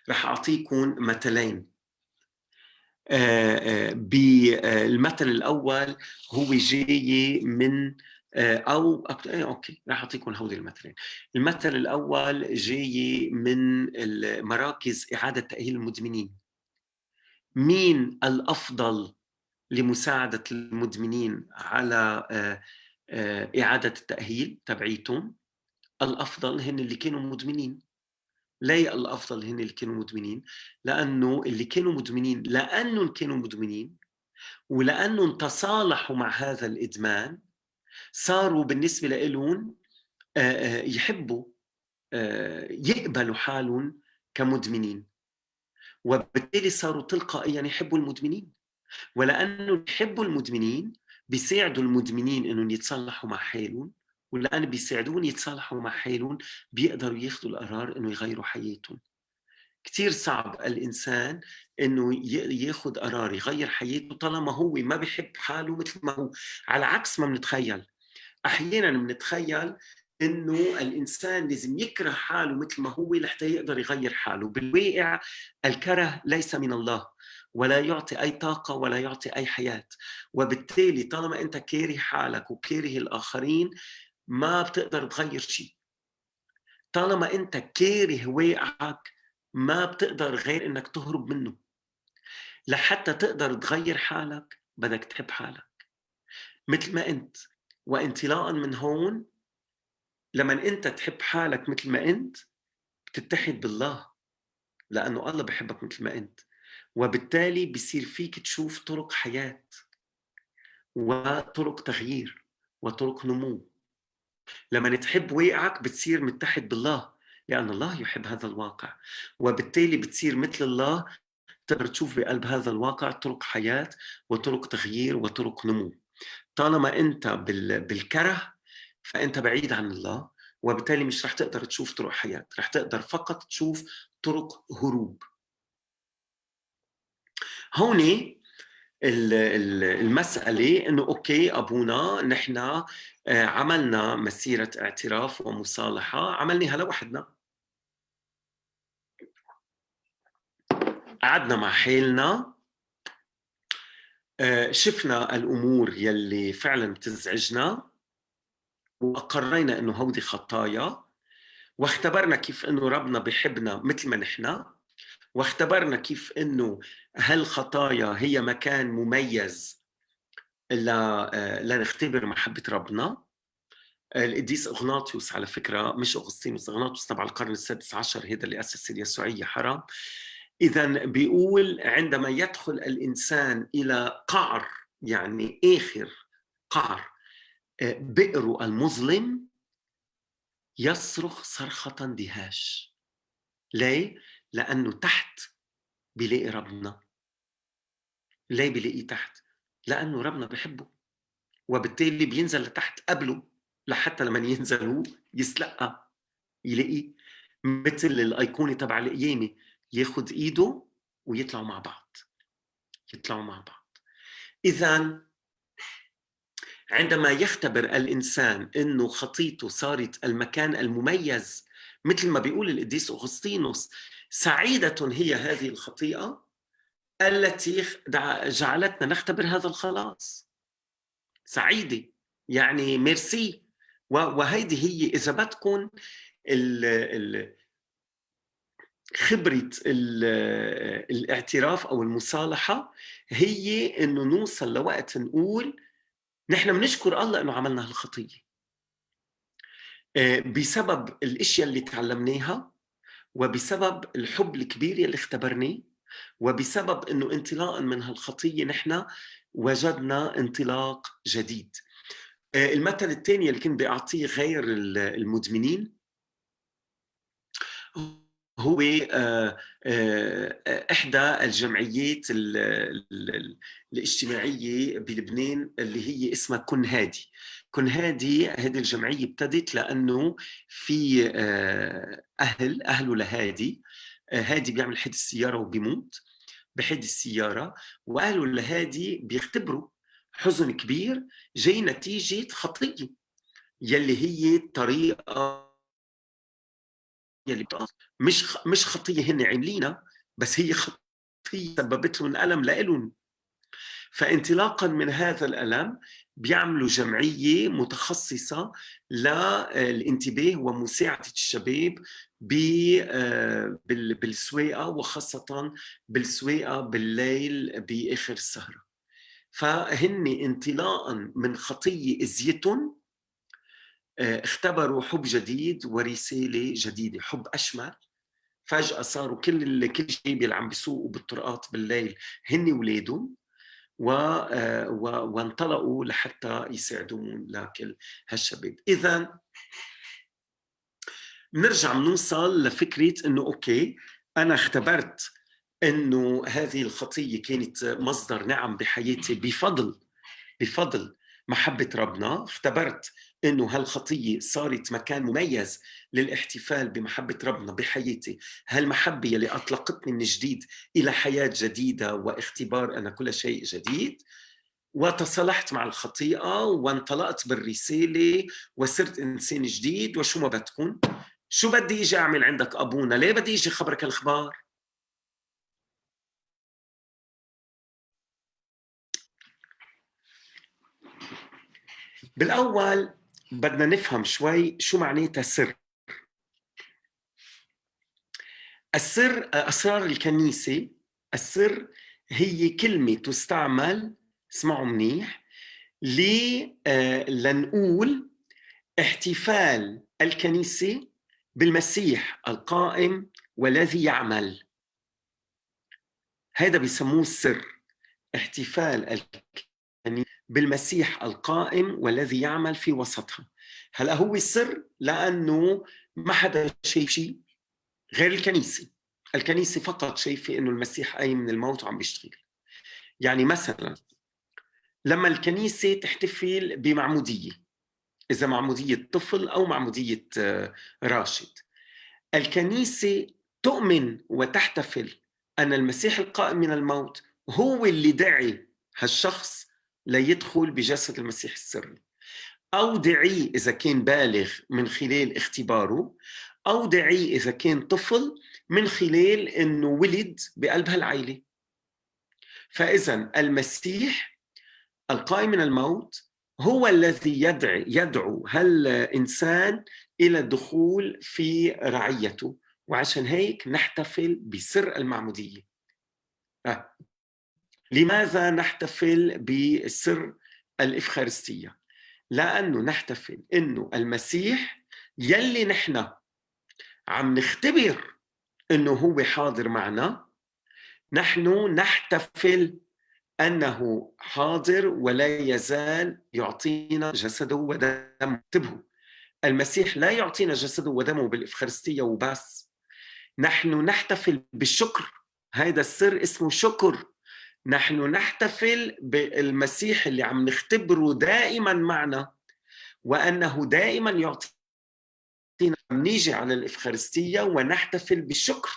رح اعطيكم مثلين. بالمثل الاول هو جاي من او okay، رح اعطيكم هودي المثلين. المثل الاول جاي من مراكز اعاده تاهيل المدمنين. مين الافضل لمساعده المدمنين على اعاده التاهيل تبعيتهم؟ الافضل هن اللي كانوا مدمنين. ليه الافضل هن اللي كانوا مدمنين؟ لانه اللي كانوا مدمنين، لانهم كانوا مدمنين ولانهم تصالحوا مع هذا الادمان، صاروا بالنسبة لهم يحبوا يقبلوا حالهم كمدمنين، وبالتالي صاروا تلقائيا يحبوا المدمنين. ولانه يحبوا المدمنين بيساعدوا المدمنين انهم يتصالحوا مع حالهم، ولان بيساعدون يتصالحوا مع حالهم بيقدروا ياخذوا القرار انه يغيروا حياتهم. كثير صعب الانسان انه ياخذ قرار يغير حياته طالما هو ما بيحب حاله مثل ما هو، على عكس ما بنتخيل. احيانا بنتخيل انه الانسان لازم يكره حاله مثل ما هو لحتى يقدر يغير حاله. بالواقع الكره ليس من الله، ولا يعطي اي طاقة ولا يعطي اي حياة، وبالتالي طالما انت كاره حالك وكاره الاخرين ما بتقدر تغير شيء. طالما انت كاره واقعك ما بتقدر غير انك تهرب منه. لحتى تقدر تغير حالك بدك تحب حالك مثل ما انت. وانطلاقا من هون، لما انت تحب حالك مثل ما انت بتتحد بالله، لانه الله بحبك مثل ما انت، وبالتالي بصير فيك تشوف طرق حياة وطرق تغيير وطرق نمو. لما تحب واقعك بتصير متحد بالله، لأن الله يحب هذا الواقع، وبالتالي بتصير مثل الله، تقدر تشوف بقلب هذا الواقع طرق حياة وطرق تغيير وطرق نمو. طالما أنت بالكرة فأنت بعيد عن الله، وبالتالي مش رح تقدر تشوف طرق حياة، رح تقدر فقط تشوف طرق هروب. هون المسألة إنه أوكي أبونا، نحن عملنا مسيرة اعتراف ومصالحة، عملناها لوحدنا، قعدنا مع حالنا، شفنا الأمور يلي فعلا بتزعجنا، وأقرينا إنه هودي خطايا، واختبرنا كيف إنه ربنا بحبنا مثل ما نحن، واختبرنا كيف إنه هالخطايا هي مكان مميز لنختبر محبة ربنا. القديس أغناطيوس، على فكرة مش أغسطينوس، أغناطيوس تبع القرن السادس عشر، هذا اللي أسس اليسوعية حرام. إذا بيقول عندما يدخل الإنسان إلى قعر، يعني آخر قعر بئره المظلم، يصرخ صرخة اندهاش. ليه؟ لأنه تحت بيلاقي ربنا. ليه بيلاقيه تحت؟ لأنه ربنا بحبه، وبالتالي بينزل لتحت قبله لحتى لما ينزل هو يسلقها يلاقيه، مثل الأيقونة تبع القيامة، ياخد إيده ويطلعوا مع بعض، يطلعوا مع بعض. إذا عندما يختبر الإنسان إنه خطيته صارت المكان المميز، مثل ما بيقول القديس أغسطينوس، سعيدة هي هذه الخطيئة التي جعلتنا نختبر هذا الخلاص. سعيدة يعني ميرسي. وهيدي هي إذا بدكم خبرة الاعتراف أو المصالحة، هي إنه نوصل لوقت نقول نحن بنشكر الله إنه عملنا هالخطية، بسبب الأشياء اللي تعلمناها، وبسبب الحب الكبير اللي اختبرناه، وبسبب إنه انطلاقا من هالخطية نحن وجدنا انطلاق جديد. المثل الثاني اللي كنت بدي أعطيه غير المدمنين هو إحدى الجمعيات الاجتماعية بلبنان اللي هي اسمها كن هادي. كن هادي هذه الجمعية ابتدت لأنه في أهله لهادي، هادي بيعمل حادث سيارة وبيموت بحادث السيارة، وأهله لهادي بيختبروا حزن كبير جاي نتيجة خطية يلي هي الطريقة يلي مش خطية هن عاملينها، بس هي خطية سببت لهم ألم لإلهم. فانطلاقا من هذا الألم بيعملوا جمعية متخصصة للانتباه ومساعدة الشباب بالسواقة، وخاصة بالسواقة بالليل بآخر السهرة. فهن انطلاقا من خطية إذيتهم اختبروا حب جديد ورسالة جديدة، حب أشمل. فجأة صاروا كل شيء اللي عم بيسوقوا بالطرقات بالليل هن ولادهم، وانطلقوا لحتى يساعدون لكل هالشباب. إذا بنرجع بنوصل لفكرة إنه أوكي، أنا اختبرت إنه هذه الخطية كانت مصدر نعم بحياتي بفضل محبة ربنا. اختبرت إنه هالخطية صارت مكان مميز للاحتفال بمحبة ربنا بحياتي، هالمحبة اللي أطلقتني من جديد إلى حياة جديدة واختبار أن كل شيء جديد. وتصالحت مع الخطيئة وانطلقت بالرسالة وصرت إنسان جديد. وشو ما بدكم، شو بدي إجي أعمل عندك أبونا؟ ليه بدي إجي خبرك الأخبار؟ بالأول بدنا نفهم شوي شو معناتها سر. السر، أسرار الكنيسة، السر هي كلمة تستعمل، اسمعوا منيح، لنقول احتفال الكنيسة بالمسيح القائم والذي يعمل. هذا بيسموه السر، احتفال الكنيسة بالمسيح القائم والذي يعمل في وسطها. هلا هو السر لأنه ما حدا شايف شيء غير الكنيسة، الكنيسة فقط شايفة إنه المسيح قايم من الموت وعم بيشتغل. يعني مثلا لما الكنيسة تحتفل بمعمودية، إذا معمودية طفل أو معمودية راشد، الكنيسة تؤمن وتحتفل أن المسيح القائم من الموت هو اللي دعي هالشخص ليدخل بجسد المسيح السري، أو دعي إذا كان بالغ من خلال اختباره، أو دعي إذا كان طفل من خلال أنه ولد بقلب هالعيلة. فإذا المسيح القائم من الموت هو الذي يدعو هالإنسان إلى الدخول في رعيته، وعشان هيك نحتفل بسر المعمودية. لماذا نحتفل بسر الإفخارستية؟ لأنه نحتفل إنه المسيح يلي نحن عم نختبر إنه هو حاضر معنا، نحن نحتفل أنه حاضر ولا يزال يعطينا جسده ودمه. انتبهوا، المسيح لا يعطينا جسده ودمه بالإفخارستية وبس، نحن نحتفل بالشكر. هيدا السر اسمه شكر. نحن نحتفل بالمسيح اللي عم نختبره دائما معنا، وأنه دائما يعطينا. نيجي على الإفخارستية ونحتفل بالشكر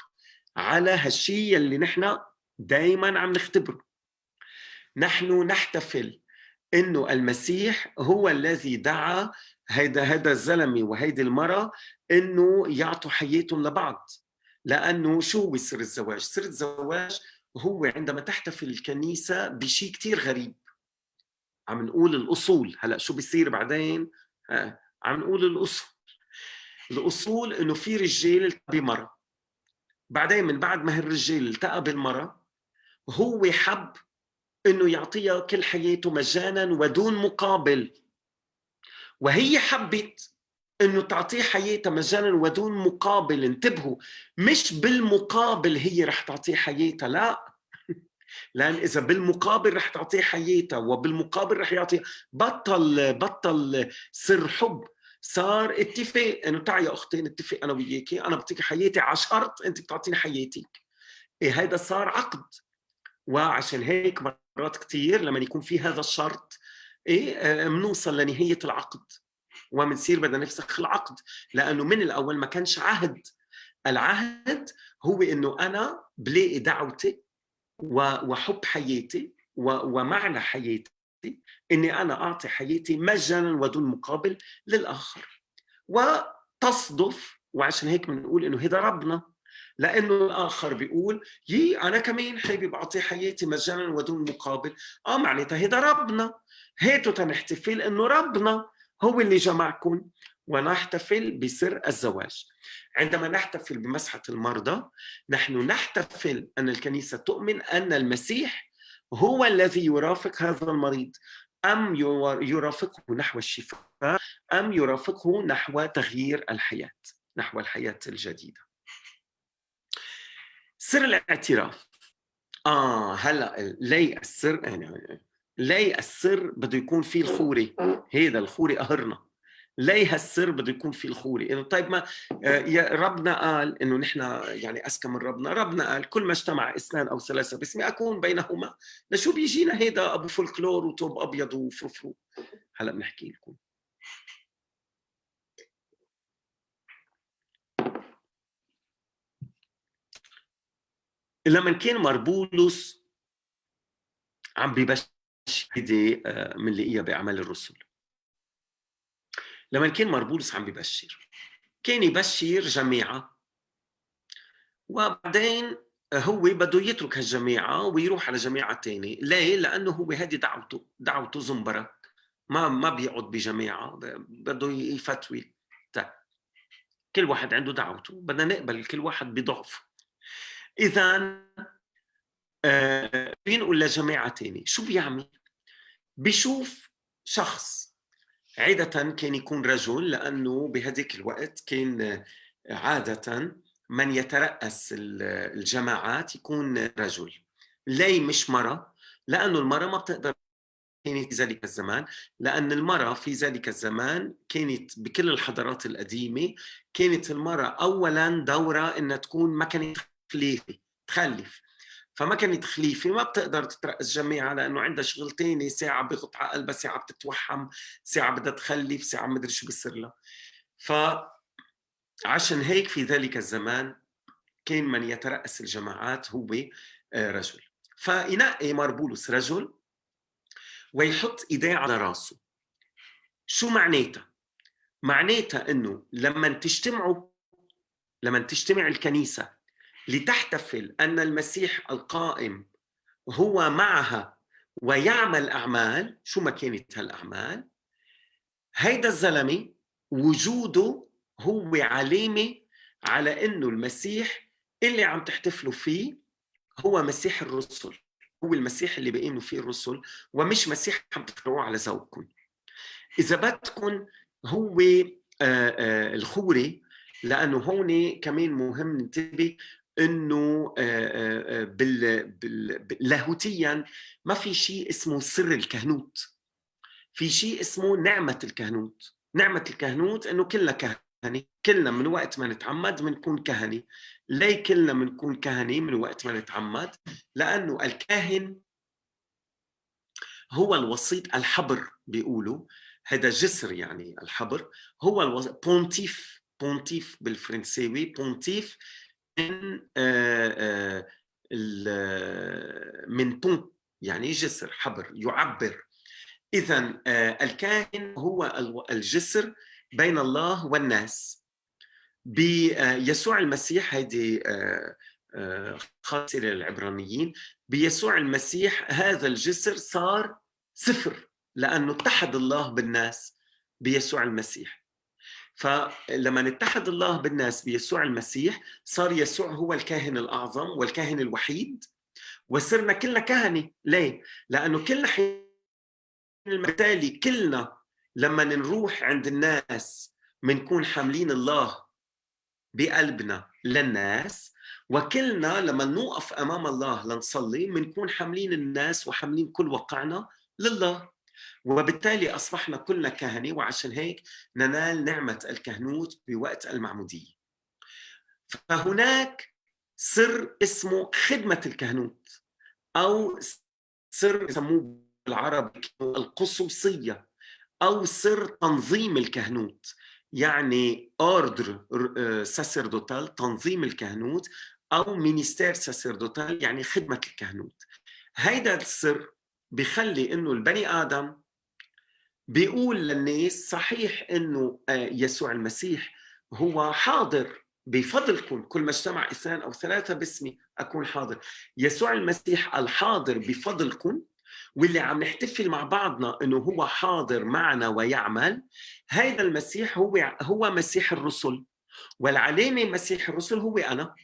على هالشيء اللي نحن دائما عم نختبره. نحن نحتفل إنه المسيح هو الذي دعا هذا الزلمة وهيدي المرأة إنه يعطوا حياتهم لبعض. لأنه شو هو سر الزواج؟ سر الزواج هو عندما تحتفل الكنيسة بشيء كتير غريب. عم نقول الأصول، هلأ شو بيصير بعدين؟ عم نقول الأصول. الأصول إنه في رجال التقى بمرأة، بعدين من بعد ما هالرجال التقى بالمرأة هو حب إنه يعطيها كل حياته مجانا ودون مقابل، وهي حبت إنه تعطيه حياتها مجانا ودون مقابل. انتبهوا، مش بالمقابل هي رح تعطيه حياتها، لا، لأن إذا بالمقابل رح تعطيه حياتها وبالمقابل رح يعطيه، بطل سر حب، صار اتفاق إنه تعي يا أختي نتفق أنا وياكي، أنا بعطيك حياتي على شرط أنت بتعطيني حياتك. إيه هيدا صار عقد. وعشان هيك مرات كتير لما يكون في هذا الشرط إيه منوصل لنهاية العقد ومنصير بدنا نفسخ العقد، لأنه من الأول ما كانش عهد. العهد هو إنه أنا بلاقي دعوتي وحب حياتي ومعنى حياتي إني أنا أعطي حياتي مجانا ودون مقابل للآخر. وتصدف، وعشان هيك بنقول إنه هذا ربنا، لأنه الآخر بيقول يي أنا كمان حابب أعطي حياتي مجانا ودون مقابل، معناتها هذا ربنا. هاتوا تنحتفل إنه ربنا هو اللي جمعكم، ونحتفل بسر الزواج. عندما نحتفل بمسحة المرضى نحن نحتفل أن الكنيسة تؤمن أن المسيح هو الذي يرافق هذا المريض، أم يرافقه نحو الشفاء، أم يرافقه نحو تغيير الحياة، نحو الحياة الجديدة. سر الاعتراف. هلا ليه السر؟ يعني ليه السر بده يكون فيه الخوري؟ هذا الخوري قهرنا. ليه هالسر بده يكون فيه الخوري؟ إنه طيب ما يا ربنا قال إنه نحن يعني أذكى من ربنا. ربنا قال كل ما اجتمع اثنان أو ثلاثة باسمي أكون بينهما. لشو بيجينا هيدا أبو فولكلور وتوب أبيض وفرفرو؟ هلا بنحكي لكم. لما كان مربولوس عم ببشر، هيدي بنلاقيها بأعمال الرسل. لما كان مربولوس عم ببشر كان يبشر جماعة، وبعدين هو بده يترك هالجماعة ويروح على جماعة تانية. ليه؟ لأنه هو هذه دعوته، دعوته زنبرك، ما بيقعد بجماعة، بده يفتوي. طيب كل واحد عنده دعوته، بدنا نقبل كل واحد بضعفه. إذا بينقل لجماعة تانية، شو بيعمل؟ بيشوف شخص، عادة كان يكون رجل، لأنه بهديك الوقت كان عادة من يترأس الجماعات يكون رجل. ليه مش مرة؟ لأنه المرأة ما بتقدر كانت في ذلك الزمان، لأن المرأة في ذلك الزمان كانت بكل الحضارات القديمة كانت المرأة أولا دورة إنها تكون ما كانت خليفة، تخلف، فما كانت خليفة ما بتقدر تترأس جماعة لأنه عندها شغل تاني، ساعة بغط على قلبها، ساعة بتتوحم، ساعة بدها تخلف، ساعة مدري شو بيصير لها. فعشان هيك في ذلك الزمان كان من يترأس الجماعات هو رجل. فينقي مربولوس رجل ويحط إيديه على راسه. شو معناتها؟ معناتها إنه لما تجتمع الكنيسة لتحتفل أن المسيح القائم هو معها ويعمل أعمال، شو ما كانت هالأعمال، هيدا الزلمة وجوده هو علامة على إنه المسيح اللي عم تحتفلوا فيه هو مسيح الرسل، هو المسيح اللي بيؤمنوا فيه الرسل، ومش مسيح عم تخترعوه على ذوقكم. إذا بدكم هو الخوري، لأنه هون كمان مهم ننتبه إنه لاهوتيا ما في شيء اسمه سر الكهنوت، في شيء اسمه نعمة الكهنوت. نعمة الكهنوت إنه كلنا كهنة، كهنة، كلنا من وقت ما نتعمد بنكون كهنة. ليه كلنا بنكون كهنة من وقت ما نتعمد؟ لأنه الكاهن هو الوسيط، الحبر بيقولوا هذا جسر، يعني الحبر هو الوسيط، pontife، pontife بالفرنساوي، pontife من pont يعني جسر، حبر، يعبر. إذا الكاهن هو الجسر بين الله والناس. بيسوع المسيح، هيدي خاصة للعبرانيين، بيسوع المسيح هذا الجسر صار صفر، لأنه اتحد الله بالناس بيسوع المسيح. فلما اتحد الله بالناس بيسوع المسيح صار يسوع هو الكاهن الأعظم والكاهن الوحيد، وصرنا كلنا كهنة. ليه؟ لأنه كلنا بالتالي كلنا لما نروح عند الناس منكون حاملين الله بقلبنا للناس، وكلنا لما نوقف أمام الله لنصلي منكون حاملين الناس وحاملين كل وقعنا لله، وبالتالي أصبحنا كلنا كهنة. وعشان هيك ننال نعمة الكهنوت بوقت المعمودية. فهناك سر اسمه خدمة الكهنوت، أو سر يسموه بالعربي القصوصية، أو سر تنظيم الكهنوت، يعني ordre sacerdotal، تنظيم الكهنوت، أو ministère sacerdotal يعني خدمة الكهنوت. هيدا السر بخلي إنه البني آدم بيقول للناس صحيح إنه يسوع المسيح هو حاضر بفضلكم، كل ما اجتمع 2 أو 3 باسمي أكون حاضر. يسوع المسيح الحاضر بفضلكم، واللي عم نحتفل مع بعضنا إنه هو حاضر معنا ويعمل، هيدا المسيح هو مسيح الرسل، والعلامة مسيح الرسل هو أنا،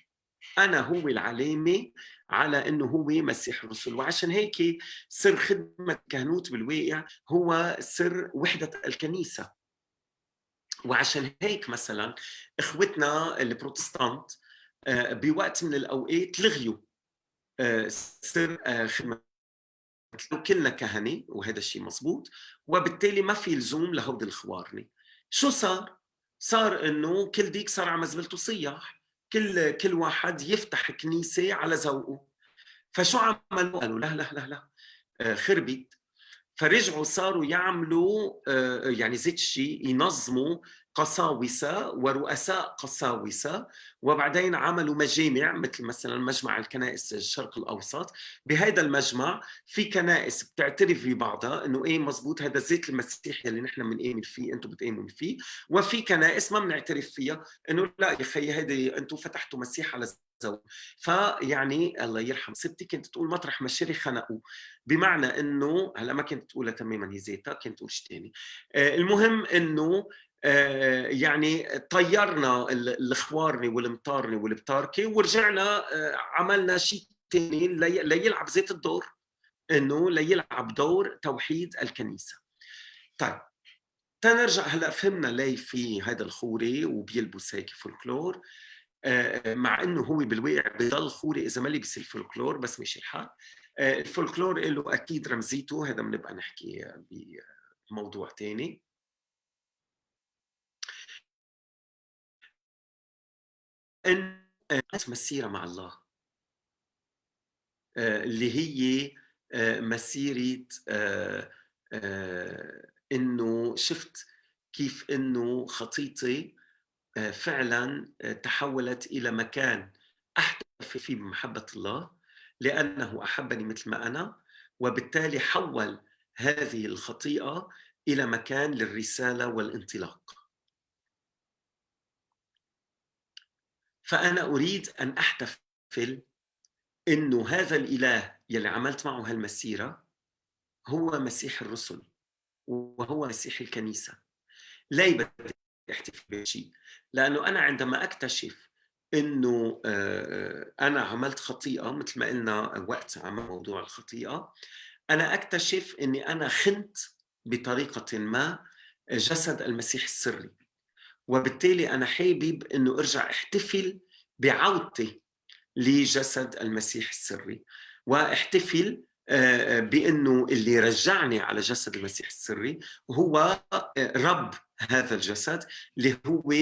أنا هو العلامة على إنه هو مسيح الرسل. وعشان هيك سر خدمة الكهنوت بالواقع هو سر وحدة الكنيسة. وعشان هيك مثلا إخوتنا البروتستانت بوقت من الأوقات لغيوا سر خدمة، كلنا كهنة وهذا الشيء مزبوط، وبالتالي ما في لزوم لهود الخوارني. شو صار؟ صار إنه كل ديك صار على مزبلته صياح، كل واحد يفتح كنيسة على ذوقه. فشو عملوا؟ قالوا لا لا لا لا، خربت. فرجعوا صاروا يعملوا يعني زيت الشيء، ينظموا قساوسة ورؤساء قساوسة، وبعدين عملوا مجامع مثل مثلا مجمع الكنائس الشرق الأوسط. بهذا المجمع في كنائس بتعترف ببعضها إنه إيه مزبوط هذا زيت المسيح اللي نحن بنآمن فيه أنتم بتآمنوا فيه، وفي كنائس ما بنعترف فيها إنه لا يا خيي هيدي أنتم فتحتوا مسيح على زوج. فيعني الله يرحم ستي كنت تقول مطرح ما الشري خنقوه، بمعنى إنه هلا ما كنت تقولها تماما هي زيتها، كنت تقول شيء ثاني. المهم إنه يعني طيرنا الخوارني والمطارني والبتاركي، ورجعنا عملنا شيء ثاني ليلعب زيت الدور، انه ليلعب دور توحيد الكنيسه. طيب تنرجع هلا، فهمنا ليه في هذا الخوري وبيلبس هيك فولكلور، مع انه هو بالواقع بضل خوري اذا ما لبس الفولكلور، بس مش الحال. الفولكلور له اكيد رمزيته، هذا بنبقى نحكي بموضوع ثاني. إن مسيرة مع الله اللي هي مسيرة إنه شفت كيف إنه خطيتي فعلا تحولت إلى مكان أحتفي فيه بمحبة الله، لأنه أحبني مثل ما أنا، وبالتالي حول هذه الخطيئة إلى مكان للرسالة والانطلاق. فأنا أريد أن أحتفل إنه هذا الإله يلي عملت معه هالمسيرة هو مسيح الرسل وهو مسيح الكنيسة. ليه بدي أحتفل بشيء؟ لأنه أنا عندما أكتشف إنه أنا عملت خطيئة، مثل ما قلنا وقت عمل موضوع الخطيئة، أنا أكتشف إني أنا خنت بطريقة ما جسد المسيح السري، وبالتالي أنا حابب إنه أرجع احتفل بعودتي لجسد المسيح السري، واحتفل بأنه اللي رجعني على جسد المسيح السري هو رب هذا الجسد اللي هو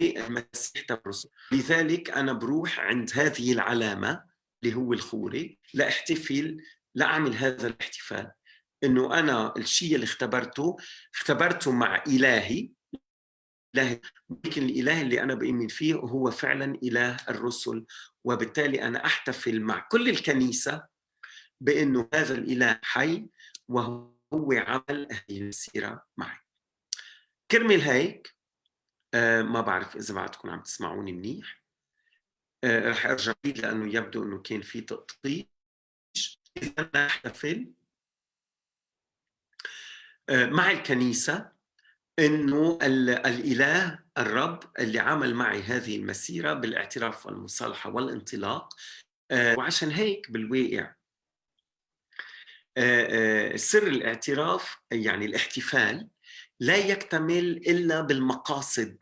المسيح تبرس. لذلك أنا بروح عند هذه العلامة اللي هو الخوري لأحتفل، لأعمل هذا الاحتفال، إنه أنا الشيء اللي اختبرته مع إلهي، لكن الإله اللي أنا بؤمن فيه هو فعلا إله الرسل، وبالتالي أنا أحتفل مع كل الكنيسة بأنه هذا الإله حي وهو عمل هذه المسيرة معي. كرمال هيك ما بعرف إذا بعدكم عم تسمعوني منيح، رح أرجع لأنه يبدو أنه كان في تقطيع. إذا نحتفل مع الكنيسة أنه الإله الرب اللي عمل معي هذه المسيرة بالاعتراف والمصالحة والانطلاق. وعشان هيك بالواقع سر الاعتراف يعني الاحتفال لا يكتمل إلا بالمقاصد.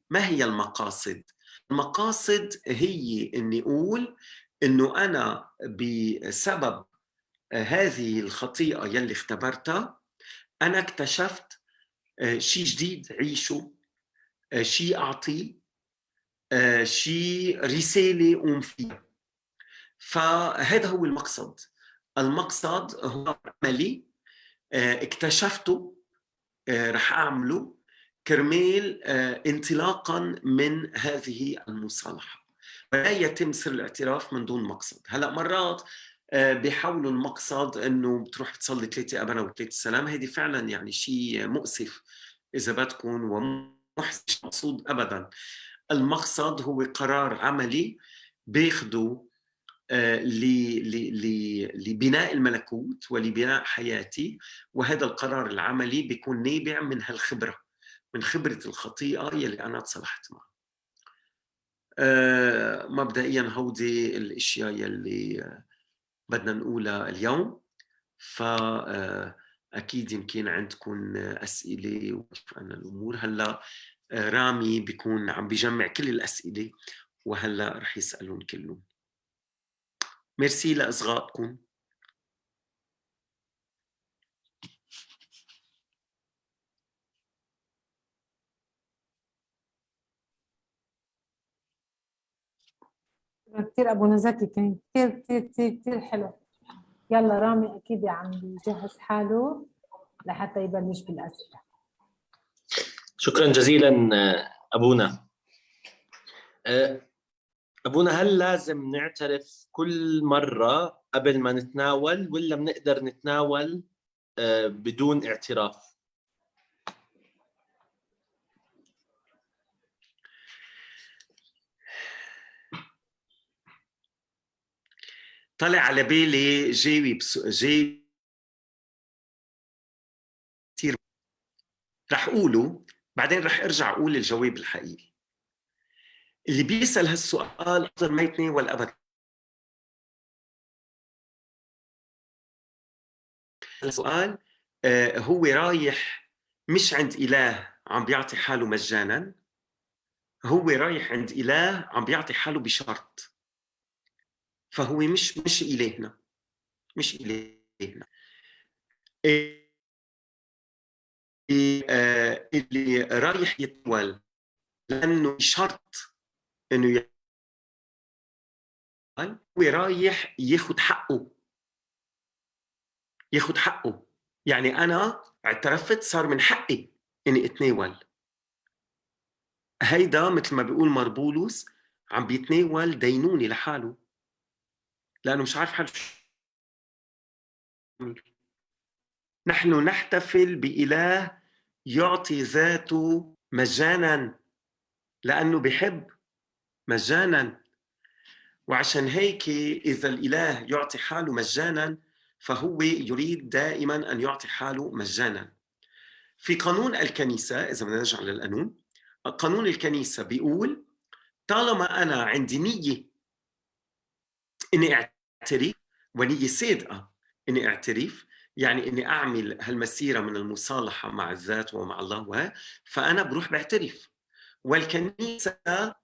ما هي المقاصد؟ المقاصد هي أني أقول أنه أنا بسبب هذه الخطيئة يلي اختبرتها أنا اكتشفت شيء جديد عيشه، شيء أعطيه، شيء رسالة أقوم فيها. فهذا هو المقصد. المقصد هو عملي اكتشفته رح أعمله كرمال انطلاقا من هذه المصالحة. ولا يتم سر الاعتراف من دون مقصد. هلأ مرات بيحاولوا المقصد انه بتروح بتصلي 3 أبانا و3 سلام، هيدي فعلا يعني شيء مؤسف اذا بدكم ومحزن، مش مقصود ابدا. المقصد هو قرار عملي باخده لبناء الملكوت ولبناء حياتي، وهذا القرار العملي بيكون نابع من هالخبرة، من خبرة الخطيئة يلي أنا تصالحت معها. مبدئيا هودي الأشياء يلي بدنا نقولها اليوم. فأكيد يمكن عندكم أسئلة وكيف أن الأمور. هلأ رامي بيكون عم بيجمع كل الأسئلة وهلأ رح يسألون كلهم. ميرسي لإصغائكم. كثير أبو زكي، كان كثير كثير كثير كثير حلو. يلا رامي أكيد عم بيجهز حاله لحتى يبلش بالأسئلة. شكرا جزيلا أبونا. أبونا، هل لازم نعترف كل مرة قبل ما نتناول ولا بنقدر نتناول بدون اعتراف؟ طلع على بالي جاوب جاوب كثير رح أقوله، بعدين رح أرجع أقول الجواب الحقيقي. اللي بيسأل هالسؤال أفضل ما يتناول أبدا. السؤال هو رايح مش عند إله عم بيعطي حاله مجانا، هو رايح عند إله عم بيعطي حاله بشرط. فهو مش إلهنا، مش إلهنا. اللي رايح يتناول لأنه شرط إنه هو رايح ياخد حقه، ياخد حقه. يعني أنا اعترفت صار من حقي إني أتناول. هيدا مثل ما بيقول مربولوس عم بيتناول دينوني لحاله، لأنه مش عارف حاله. نحن نحتفل بإله يعطي ذاته مجانا لأنه بحب مجانا. وعشان هيك إذا الإله يعطي حاله مجانا فهو يريد دائما أن يعطي حاله مجانا. في قانون الكنيسة، إذا بدنا نرجع للقانون، قانون الكنيسة بيقول طالما أنا عندي نية إني أعترف، ونية صادقة إني أعترف، يعني إني أعمل هالمسيرة من المصالحة مع الذات ومع الله، فأنا بروح بعترف. والكنيسة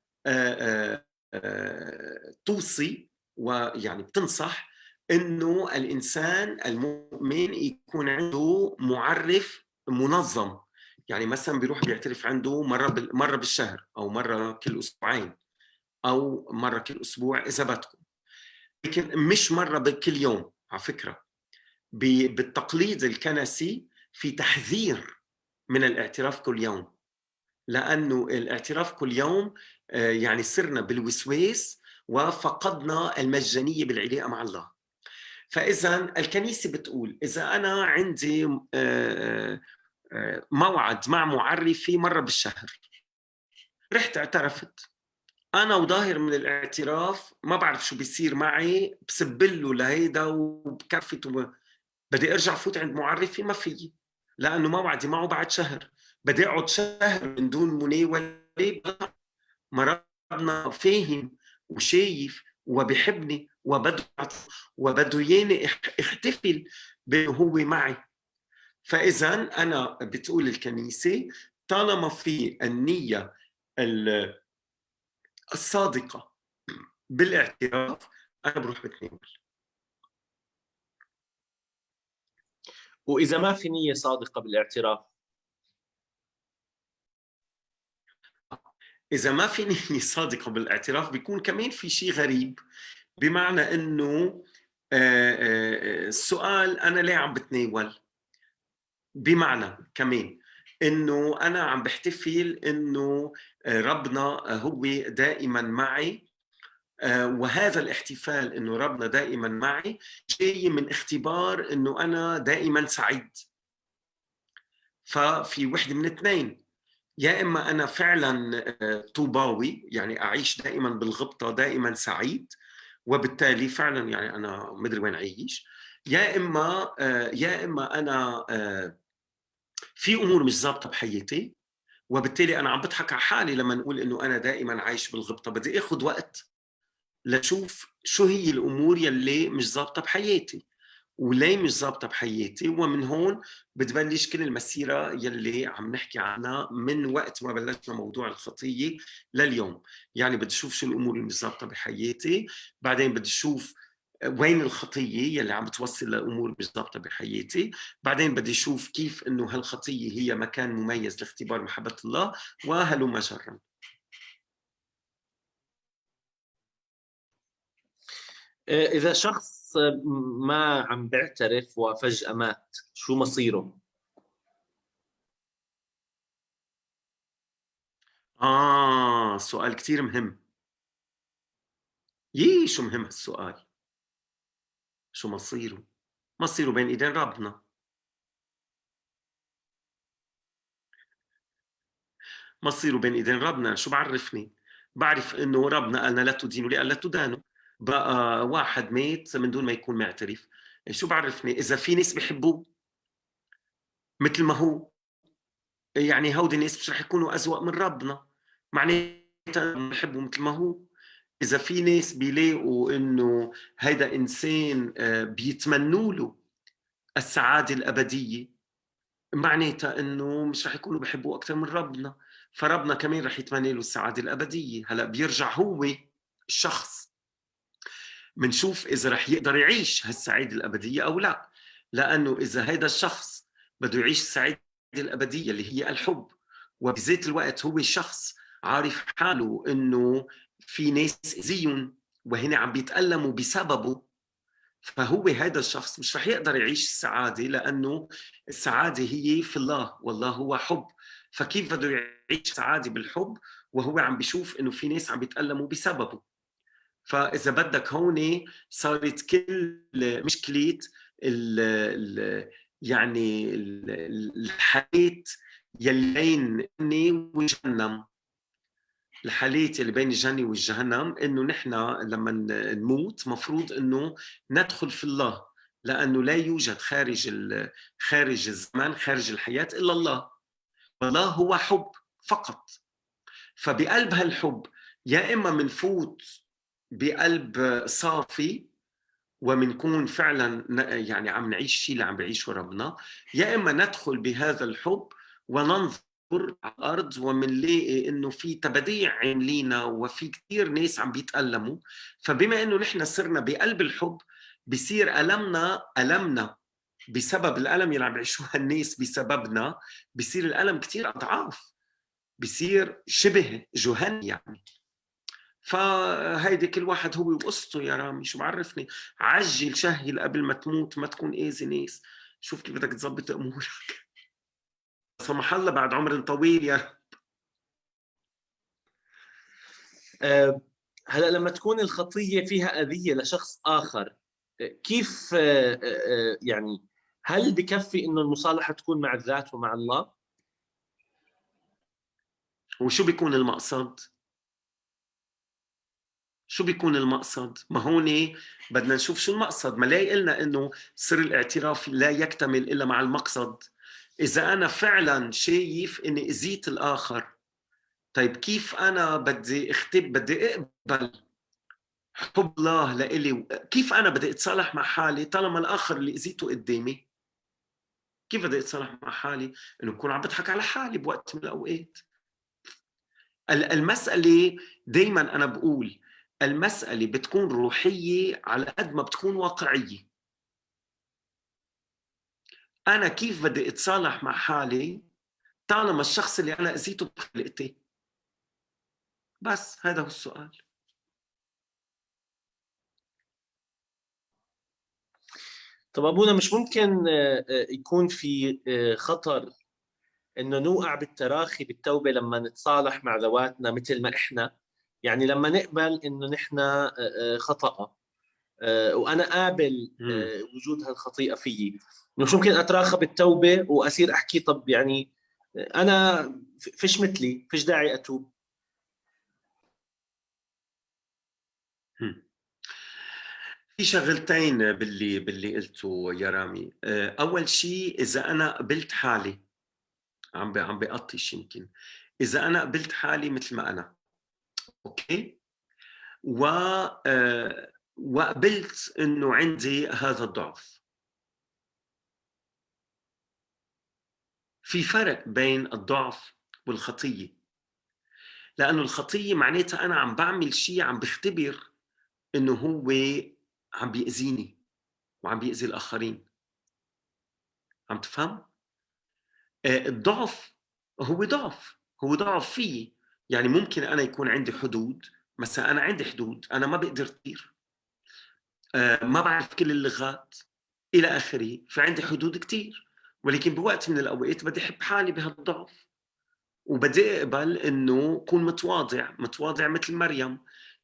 توصي ويعني بتنصح إنه الإنسان المؤمن يكون عنده معرف منظم، يعني مثلا بيروح بيعترف عنده مرة بالشهر أو مرة كل أسبوعين أو مرة كل أسبوع إذا بدكم، لكن مش مرة بكل يوم. على فكرة بالتقليد الكنسي في تحذير من الاعتراف كل يوم، لأنه الاعتراف كل يوم يعني صرنا بالوسواس وفقدنا المجانية بالعلاقة مع الله. فإذا الكنيسة بتقول إذا أنا عندي موعد مع معرفي مرة بالشهر، رحت اعترفت أنا وظاهر من الاعتراف ما بعرف شو بيصير معي، بسبله لهيدا وبكفت بدي أرجع فوت عند معرفي، ما فيي، لأنه موعدي معه بعد شهر، بدي أقعد شهر من دون مناولة. ما ربنا فاهم وشايف وبحبني وبده ياني احتفل بأنه هو معي. فإذا أنا بتقول الكنيسة طالما في النية الصادقة بالاعتراف أنا بروح بتناول. وإذا ما في نية صادقة بالاعتراف؟ إذا ما في نية صادقة بالاعتراف بيكون كمان في شيء غريب، بمعنى إنه السؤال أنا ليه عم بتناول، بمعنى كمان إنه أنا عم بحتفل إنه ربنا هو دائما معي، وهذا الاحتفال إنه ربنا دائما معي جاي من اختبار إنه أنا دائما سعيد. ففي وحدة من اثنين، يا إما أنا فعلا طوباوي، يعني أعيش دائما بالغبطة دائما سعيد وبالتالي فعلا يعني أنا مدري وين عايش، يا إما أنا في أمور مش ظابطة بحياتي وبالتالي أنا عم بضحك على حالي لما نقول إنه أنا دائما عايش بالغبطة. بدي أخذ وقت لشوف شو هي الأمور يلي مش ظابطة بحياتي وليه مش ظابطة بحياتي، ومن هون بتبلش كل المسيرة يلي عم نحكي عنها من وقت ما بلشنا موضوع الخطية لليوم. يعني بدي شوف شو الأمور اللي مش ظابطة بحياتي، بعدين بدي شوف وين الخطية يلي عم بتوصل لأمور مش ظابطة بحياتي، بعدين بدي شوف كيف إنه هالخطية هي مكان مميز لاختبار محبة الله، وهلم جرا. إذا شخص ما عم بيعترف وفجأة مات، شو مصيره؟ سؤال كتير مهم. شو مهم هالسؤال؟ شو مصيره؟ مصيره بين إيدين ربنا. مصيره بين إيدين ربنا. شو بعرفني؟ بعرف إنه ربنا قالنا لا تدينوا لئلا تدانوا. بقى واحد مات من دون ما يكون معترف، شو بعرفني إذا في ناس بحبوه مثل ما هو؟ يعني هودي الناس مش رح يكونوا أزوأ من ربنا، معناتها بحبوا مثل ما هو. إذا في ناس بيلاقوا إنه هيدا إنسان بيتمنوا له السعادة الأبدية، معناتها إنه مش رح يكونوا بحبوه أكثر من ربنا، فربنا كمان رح يتمنى له السعادة الأبدية. هلأ بيرجع هو الشخص، منشوف إذا رح يقدر يعيش هالسعادة الأبدية أو لا، لأنه إذا هيدا الشخص بده يعيش السعادة الأبدية اللي هي الحب، وبذات الوقت هو شخص عارف حاله إنه في ناس زيهم وهن عم بيتألموا بسببه، فهو هذا الشخص مش رح يقدر يعيش السعادة، لأنه السعادة هي في الله والله هو حب، فكيف بده يعيش سعادة بالحب وهو عم بيشوف إنه في ناس عم بيتألموا بسببه؟ فإذا بدك هون صارت كل مشكلة يعني الحالات يلي بين الجنة والجهنم، الحالات اللي بين الجنة والجهنم، إنه نحن لما نموت مفروض إنه ندخل في الله، لأنه لا يوجد خارج الزمان خارج الحياة إلا الله، والله هو حب فقط. فبقلب هالحب يا إما منفوت بقلب صافي ومنكون فعلا يعني عم نعيش شيء اللي عم بعيشه ربنا، يا إما ندخل بهذا الحب وننظر على الأرض ومنلاقي إنه في تبديع عاملينا وفي كتير ناس عم بيتألموا. فبما إنه نحن صرنا بقلب الحب بصير ألمنا بسبب الألم اللي عم بيعيشوها الناس بسببنا، بصير الألم كتير أضعاف، بصير شبه جهنم يعني. فهيدي كل واحد هو وقصته يا رامي، شو بعرفني. عجل شهل قبل ما تموت، ما تكون اذي ناس، شوف كيف بدك تظبط امورك. سمح الله بعد عمر طويل يا رب. هلا لما تكون الخطية فيها اذيه لشخص اخر، كيف يعني هل بكفي انه المصالحة تكون مع الذات ومع الله؟ وشو بيكون المقصد؟ شو بيكون المقصد؟ ما هون بدنا نشوف شو المقصد. ما لا قلنا انه سر الاعتراف لا يكتمل الا مع المقصد. اذا انا فعلا شايف اني اذيت الاخر، طيب كيف انا بدي بدي اقبل حب الله لإلي؟ كيف انا بدي اتصالح مع حالي طالما الاخر اللي اذيته قدامي؟ كيف بدي اتصالح مع حالي؟ انه بكون عم بضحك على حالي بوقت من الاوقات. المسألة دايما انا بقول المسألة بتكون روحية على قد ما بتكون واقعية. أنا كيف بدي أتصالح مع حالي طالما الشخص اللي أنا أذيته بخلقتي؟ بس هذا هو السؤال. طب أبونا، مش ممكن يكون في خطر إنه نوقع بالتراخي بالتوبة لما نتصالح مع ذواتنا مثل ما إحنا؟ يعني لما نقبل إنه نحن خطأ وأنا قابل وجود هالخطيئة فيي، مش ممكن أتراخى بالتوبة وأصير أحكي طب يعني أنا فيش مثلي، فيش داعي أتوب؟ في شغلتين باللي قلته يا رامي. أول شيء، إذا أنا قبلت حالي، عم بقطش يمكن، إذا أنا قبلت حالي مثل ما أنا، okay، وقبلت انه عندي هذا الضعف. في فرق بين الضعف والخطية، لأنه الخطية معناتها أنا عم بعمل شيء، عم بختبر إنه هو عم بيأذيني وعم بيأذي الآخرين. عم تفهم؟ الضعف هو ضعف، هو ضعف فيي. يعني ممكن أنا يكون عندي حدود، مثلا أنا عندي حدود، أنا ما بقدر طير، ما بعرف كل اللغات إلى آخره، فعندي حدود كتير. ولكن بوقت من الأوقات بدي أحب حالي بهالضعف، وبدي أقبل إنه كون متواضع، متواضع مثل مريم.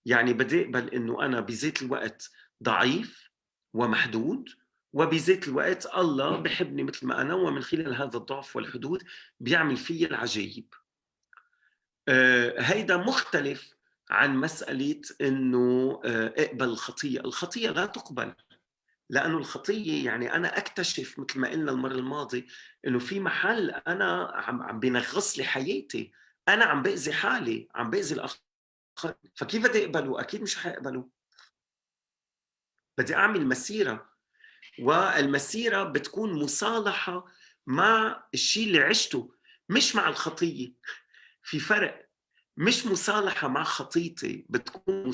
يعني بدي أقبل إنه أنا بذات الوقت ضعيف ومحدود، وبذات الوقت الله بحبني مثل ما أنا، ومن خلال هذا الضعف والحدود بيعمل فيي العجائب. هيدا مختلف عن مسألة إنه اقبل الخطية. الخطية لا تقبل، لأنه الخطية يعني أنا أكتشف مثل ما قلنا المرة الماضية إنه في محل أنا عم بنغص لي حياتي، أنا عم بأذي حالي، عم بأذي الآخر، فكيف بدي أقبله؟ أكيد مش حقبله. بدي أعمل مسيرة، والمسيرة بتكون مصالحة مع الشيء اللي عشته، مش مع الخطية. في فرق، مش مصالحة مع خطيتي، بتكون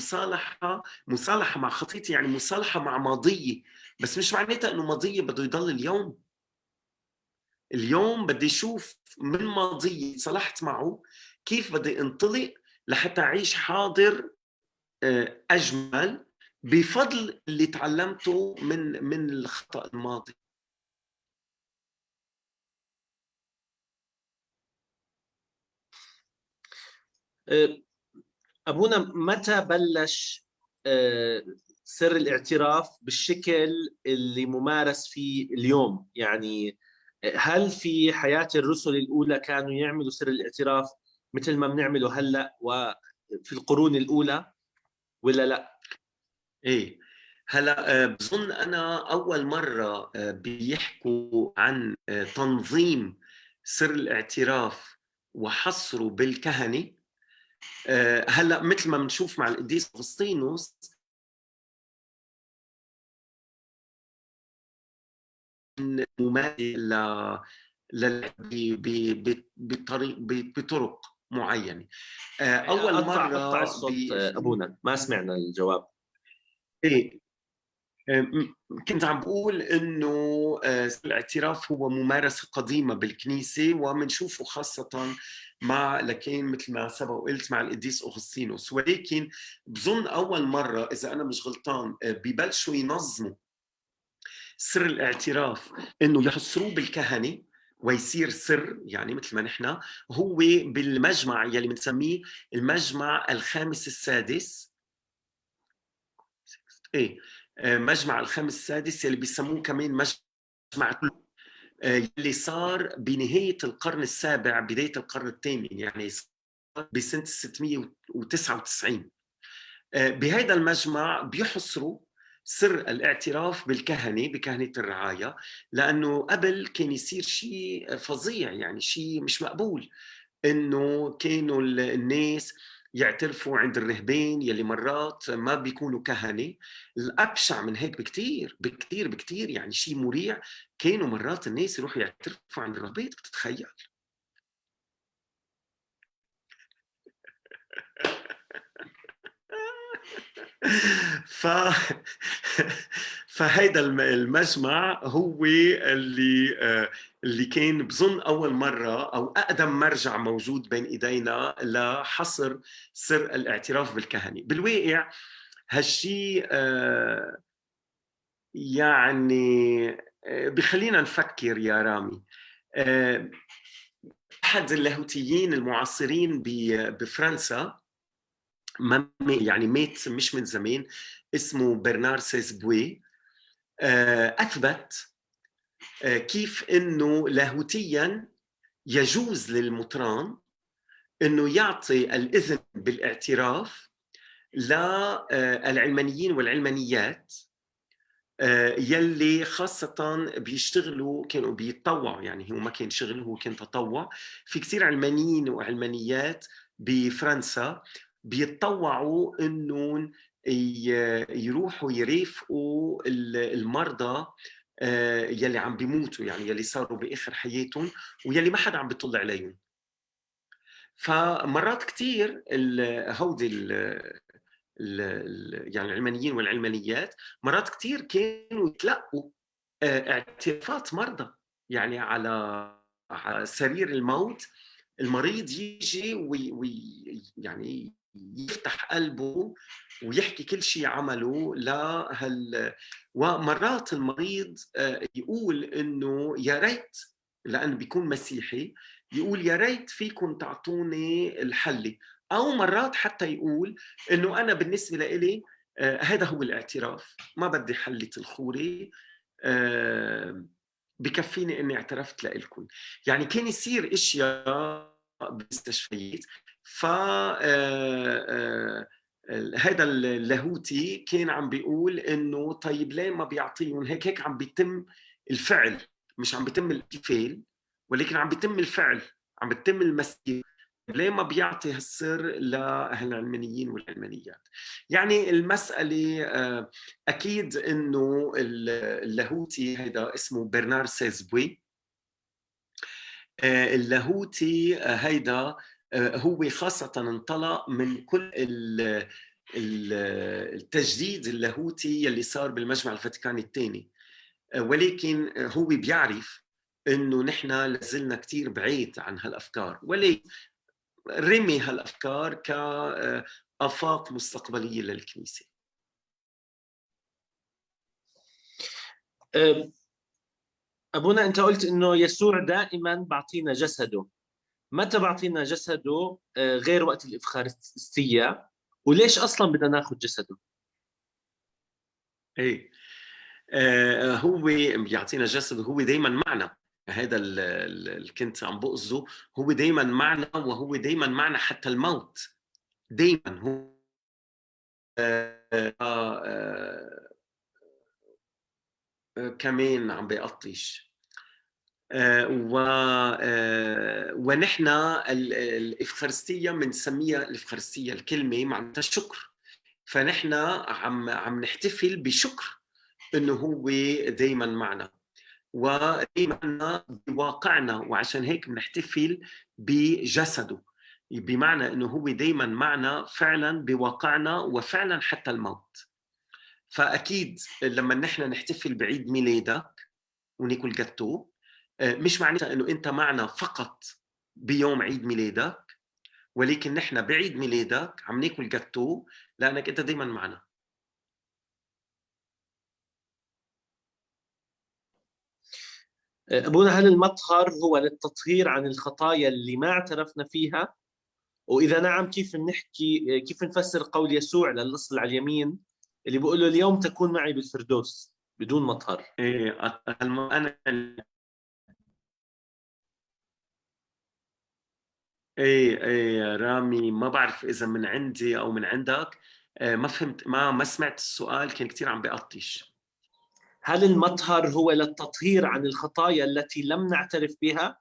مصالحة مع خطيتي، يعني مصالحة مع ماضيي، بس مش معناتها إنه ماضيي بده يضل اليوم. اليوم بدي أشوف من ماضيي صلحت معه كيف بدي انطلق لحتى أعيش حاضر أجمل بفضل اللي تعلمته من الخطأ الماضي. أبونا، متى بلش سر الاعتراف بالشكل اللي ممارس فيه اليوم؟ يعني هل في حياة الرسل الأولى كانوا يعملوا سر الاعتراف مثل ما بنعمله هلأ وفي القرون الأولى ولا لا؟ إيه، هلأ بظن أنا أول مرة بيحكوا عن تنظيم سر الاعتراف وحصره بالكهنة. هلا مثل ما بنشوف مع القديس أغسطينوس مماثل بطرق معينة. اول مرة قطع الصوت ابونا، ما سمعنا الجواب. ايه كنت عم بقول انه الاعتراف هو ممارسة قديمة بالكنيسة، ومنشوفه خاصة مع لكن مثل ما سبق وقلت مع القديس اغسطينوس. ولكن بظن اول مرة اذا انا مش غلطان ببلشوا ينظموا سر الاعتراف انه يحصروه بالكهنه ويصير سر، يعني مثل ما نحن هو بالمجمع يلي بنسميه المجمع الخامس السادس، ايه مجمع الخامس السادس يلي بيسموه كمان مجمع اللي صار بنهاية القرن السابع بداية القرن الثامن، يعني بسنة 699. بهذا المجمع بيحصروا سر الاعتراف بالكهنة، بكهنة الرعاية، لأنه قبل كان يصير شيء فظيع، يعني شيء مش مقبول، إنه كانوا الناس يعترفوا عند الرهبان يلي مرات ما بيكونوا كهنة. الأبشع من هيك بكتير بكتير بكتير، يعني شيء مريع، كانوا مرات الناس يروحوا يعترفوا عند الرهبات. بتتخيل؟ فهيدا المجمع هو اللي كان بظن أول مرة أو أقدم مرجع موجود بين إيدينا لحصر سر الاعتراف بالكهنة. بالواقع هالشي يعني بخلينا نفكر يا رامي. أحد اللاهوتيين المعاصرين بفرنسا، يعني مات مش من زمان، اسمه برنار سيسبوي، أثبت كيف أنه لاهوتيا يجوز للمطران أنه يعطي الإذن بالاعتراف للعلمانيين والعلمانيات يلي خاصة بيشتغلوا، كانوا بيتطوعوا، يعني هو ما كان شغل، هو كان تطوع. في كثير علمانيين وعلمانيات بفرنسا بيتطوعوا انهم يروحوا يرافقوا المرضى يلي عم بيموتوا، يعني يلي صاروا باخر حياتهم ويلي ما حدا عم بيطلع عليهم. فمرات كثير هودي يعني العلمانيين والعلمانيات مرات كثير كانوا يتلقوا اعترافات مرضى، يعني على سرير الموت المريض يجي ويعني يفتح قلبه ويحكي كل شيء عمله لهال. ومرات المريض يقول انه يا ريت، لانه بيكون مسيحي، يقول يا ريت فيكم تعطوني الحله، او مرات حتى يقول انه انا بالنسبة لإلي هذا هو الاعتراف، ما بدي حله الخوري، بكفيني اني اعترفت لإلكم. يعني كان يصير اشياء بالمستشفيات. ف هذا اللاهوتي كان عم بيقول انه طيب ليه ما بيعطيهم هيك؟ هيك عم بيتم الفعل، مش عم بيتم الاحتفال، ولكن عم بيتم الفعل، عم بيتم المسير. ليه ما بيعطي هالسر لهالعلمانيين والعلمانيات؟ يعني المسألة أكيد إنه اللاهوتي هيدا اسمه برنار سيزبوي، اللاهوتي هيدا هو خاصة انطلق من كل التجديد اللاهوتي يلي صار بالمجمع الفاتيكاني الثاني، ولكن هو بيعرف إنه نحن لازلنا كتير بعيد عن هالأفكار، ولكن رمي هالأفكار كآفاق مستقبلية للكنيسة. أبونا أنت قلت إنه يسوع دائما بعطينا جسده، متى بعطينا جسده غير وقت الإفخارستية؟ وليش أصلا بدنا ناخذ جسده؟ إيه هو بيعطينا جسده، هو دايما معنا. هذا اللي كنت عم بقصده، هو دايما معنا، وهو دايما معنا حتى الموت، دايما هو كمان عم بيقطش. ونحن الإفخارستية بنسميها الإفخارستية، الكلمة معناتها الشكر، فنحن عم نحتفل بشكر إنه هو دايما معنا ودايما بواقعنا، وعشان هيك بنحتفل بجسده، بمعنى إنه هو دايما معنا فعلا بواقعنا وفعلا حتى الموت. فأكيد لما نحن نحتفل بعيد ميلادك وناكل جاتو، مش معناتها إنه أنت معنا فقط بيوم عيد ميلادك، ولكن نحن بعيد ميلادك عم ناكل جاتو لأنك أنت دايما معنا. أبونا، هل المطهر هو للتطهير عن الخطايا اللي ما اعترفنا فيها؟ وإذا نعم، كيف نفسر قول يسوع للص على اليمين اللي بيقول له اليوم تكون معي بالفردوس بدون مطهر؟ إيه، أنا إيه يا رامي، ما بعرف إذا من عندي أو من عندك، ما فهمت، ما سمعت السؤال، كان كتير عم بقطش. هل المطهر هو للتطهير عن الخطايا التي لم نعترف بها؟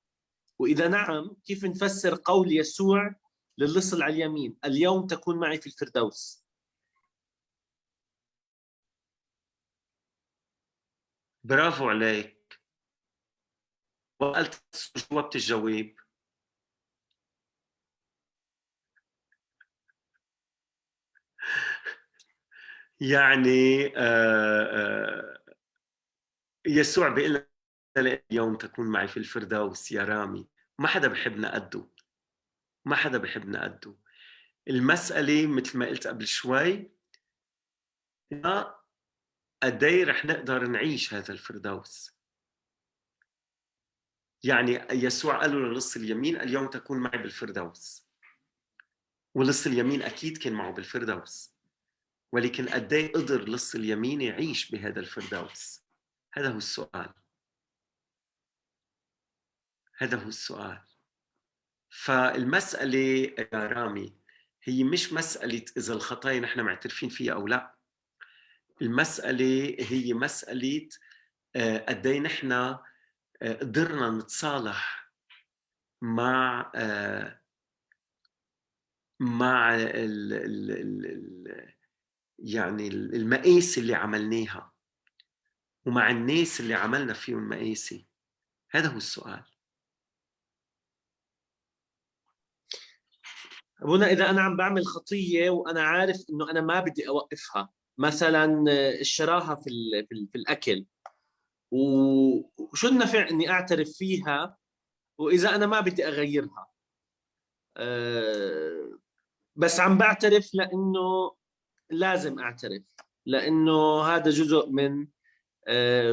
وإذا نعم، كيف نفسر قول يسوع للص على اليمين اليوم تكون معي في الفردوس؟ برافو عليك، وقلت جاوبت الجواب. يعني يسوع بيقول لنا اليوم تكون معي في الفردوس يا رامي. ما حدا بحبنا قده، ما حدا بحبنا قده. المسألة مثل ما قلت قبل شوي، قد ايه رح نقدر نعيش هذا الفردوس. يعني يسوع قال له للص اليمين اليوم تكون معي بالفردوس، ولص اليمين أكيد كان معه بالفردوس، ولكن قد ايه قدر لص اليمين يعيش بهذا الفردوس؟ هذا هو السؤال، هذا هو السؤال. فالمسألة يا رامي هي مش مسألة إذا الخطايا نحن معترفين فيها أو لا، المسألة هي مسألة قد ايه نحن قدرنا نتصالح مع مع ال ال ال يعني المآسي اللي عملناها ومع الناس اللي عملنا فيهم مآسي. هذا هو السؤال. أبونا، إذا أنا عم بعمل خطية وأنا عارف إنه أنا ما بدي أوقفها، مثلا الشراهة في الأكل، وشو النفع إني أعترف فيها وإذا أنا ما بدي أغيرها؟ بس عم بعترف لأنه لازم أعترف، لأنه هذا جزء من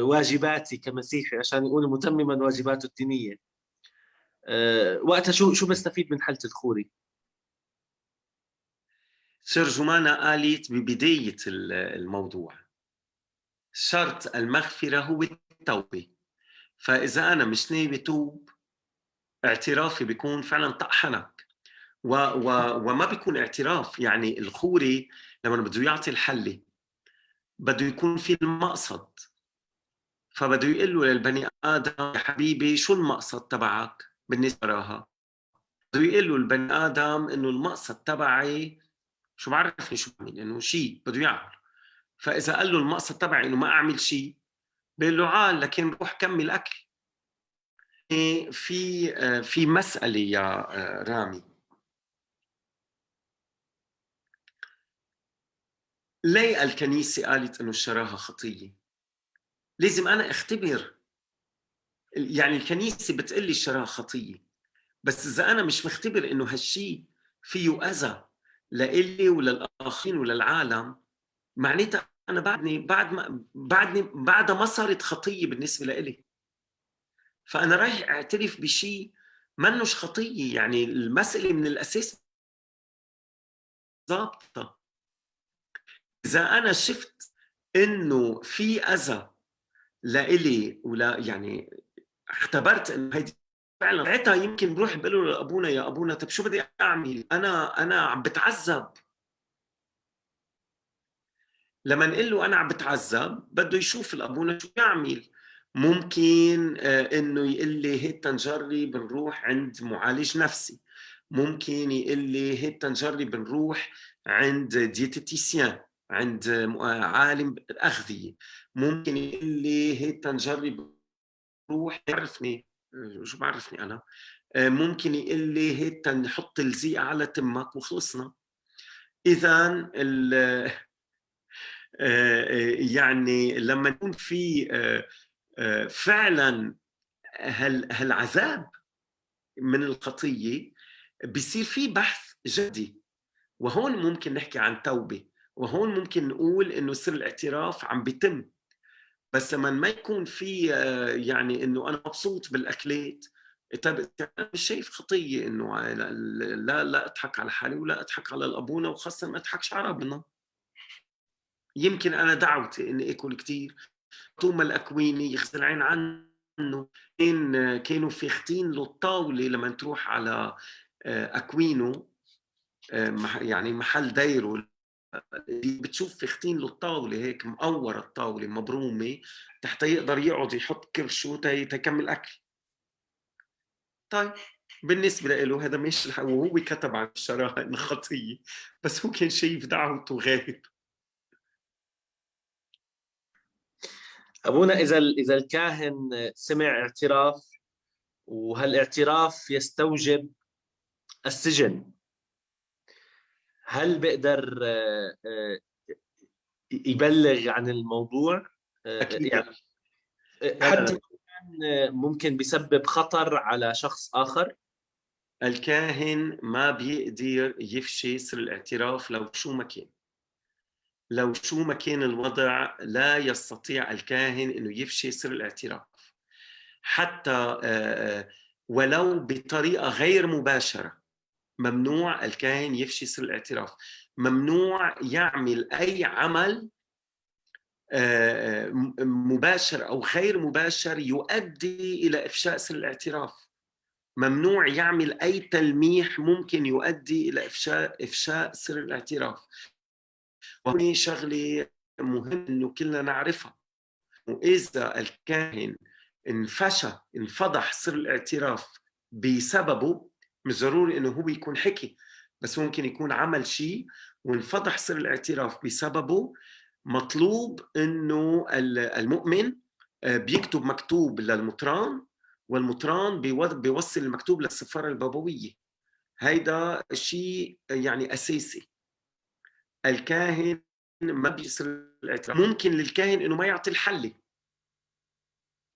واجباتي كمسيحي، عشان يقولوا متمما واجباته الدينية. وقتها شو بستفيد من حالة الخوري؟ سير جمانة قالت ببداية الموضوع شرط المغفرة هو التوبة. فإذا أنا مش ناوي توب، اعترافي بيكون فعلا طقحنك وما بيكون اعتراف. يعني الخوري لما بده يعطي الحلة بده يكون في المقصد، فبده يقول له للبني آدم يا حبيبي شو المقصد تبعك بالنسبة لها؟ بده يقول له البني آدم إنه المقصد تبعي شو بعرفني شو بعمل، إنه شيء بده يعمل. فإذا قال له المقصد تبعي إنه ما أعمل شيء، بيقول له عال لكن روح كمل أكل. في مسألة يا رامي، ليه الكنيسة قالت إنه الشراهة خطية؟ لازم أنا أختبر. يعني الكنيسة بتقلي الشراهة خطية، بس إذا أنا مش مختبر إنه هالشي فيه أذى لإلي وللآخرين وللعالم، معناتها أنا بعد ما صارت خطية بالنسبة لإلي. فأنا رايح أعترف بشيء منوش خطية. يعني المسألة من الأساس ضابطة. إذا أنا شفت إنه في أذى لإلي ولا يعني اختبرت إنه هيدي فعلا، ساعتها يمكن بروح بقول له لأبونا يا أبونا طب شو بدي أعمل؟ أنا عم بتعذب. لما نقول له أنا عم بتعذب بده يشوف الأبونا شو يعمل. ممكن إنه يقول لي هيك تنجرب نروح عند معالج نفسي، ممكن يقول لي هيك تنجرب نروح عند diététicien، عند عالم أغذية، ممكن يقول لي هيك تنجرب نروح يعرفني شو بعرفني أنا، ممكن يقول لي هيك نحط الزيقة على تمك وخلصنا. إذا يعني لما يكون في فعلا هالعذاب من الخطية بيصير في بحث جدي، وهون ممكن نحكي عن توبة، وهون ممكن نقول إنه سر الاعتراف عم بيتم. بس لما ما يكون في يعني إنه أنا مبسوط بالأكلات، طيب أنا مش شايف خطية إنه لا لا أضحك على حالي ولا أضحك على الأبونا، وخاصة ما أضحكش على ربنا. يمكن أنا دعوتي إني آكل كتير. توما الأكويني يغسل عين عنه، كانوا فاختين له الطاولة لما تروح على أكوينو، يعني محل دايرة، بتشوف فاختين له الطاولة هيك مقورة، الطاولة مبرومة تحت يقدر يقعد يحط كرشه تيكمل أكل. طيب بالنسبة له هذا مش الحق، وهو كتب عن الشراهة إنه خطية، بس هو كان شايف دعوته غير. أبونا إذا الكاهن سمع اعتراف وهالاعتراف يستوجب السجن، هل بيقدر يبلغ عن الموضوع؟ أكيد. يعني حتى ممكن بيسبب خطر على شخص آخر؟ الكاهن ما بيقدر يفشي سر الاعتراف لو شو ما كان، لو شو ما كان الوضع لا يستطيع الكاهن إنه يفشي سر الاعتراف، حتى ولو بطريقة غير مباشرة. ممنوع الكاهن يفشي سر الاعتراف، ممنوع يعمل أي عمل مباشر أو غير مباشر يؤدي إلى إفشاء سر الاعتراف، ممنوع يعمل أي تلميح ممكن يؤدي إلى إفشاء سر الاعتراف. وهي شغلة مهمة إنه كلنا نعرفها، وإذا الكاهن انفضح سر الاعتراف بسببه، مش ضروري إنه هو يكون حكي، بس ممكن يكون عمل شيء وانفضح سر الاعتراف بسببه، مطلوب إنه المؤمن بيكتب مكتوب للمطران، والمطران بيوصل المكتوب للسفارة البابوية. هيدا شيء يعني أساسي. الكاهن ما بيصير الاعتراف. ممكن للكاهن إنه ما يعطي الحل،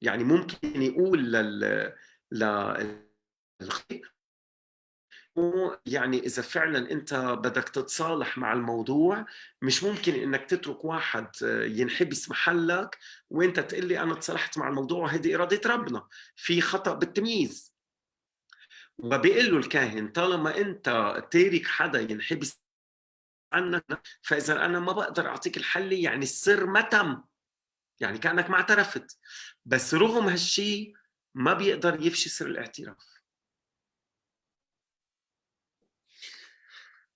يعني ممكن يقول لل يعني إذا فعلاً أنت بدك تتصالح مع الموضوع، مش ممكن إنك تترك واحد ينحبس محلك وأنت تقول لي أنا تصالحت مع الموضوع وهذه إرادة ربنا. في خطأ بالتمييز. وبيقول له الكاهن طالما أنت تارك حدا ينحبس عنك، فإذا أنا ما بقدر أعطيك الحل، يعني السر ما تم، يعني كأنك ما اعترفت. بس رغم هالشي ما بيقدر يفشي سر الاعتراف.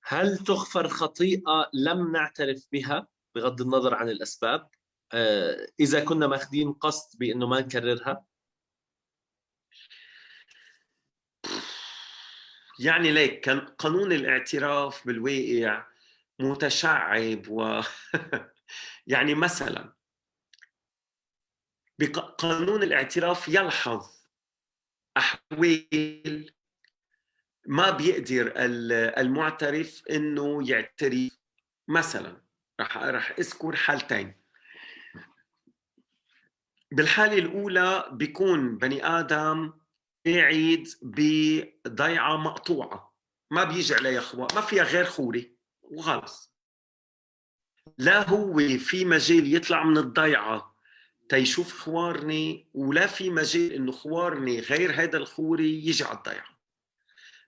هل تغفر خطيئة لم نعترف بها بغض النظر عن الأسباب، إذا كنا ماخدين قصد بأنه ما نكررها؟ يعني ليك كان قانون الاعتراف بالواقع متشعب و يعني مثلا بقانون الاعتراف يلحظ أحوال ما بيقدر المعترف إنه يعترف. مثلا رح أذكر حالتين. بالحالة الأولى بيكون بني آدم قاعد بضيعة مقطوعة، ما بيجي عليها خوا، ما فيها غير خوري وخلص، لا هو في مجال يطلع من الضيعة تيشوف خوارني، ولا في مجال إنه خوارني غير هذا الخوري يجي على الضيعة.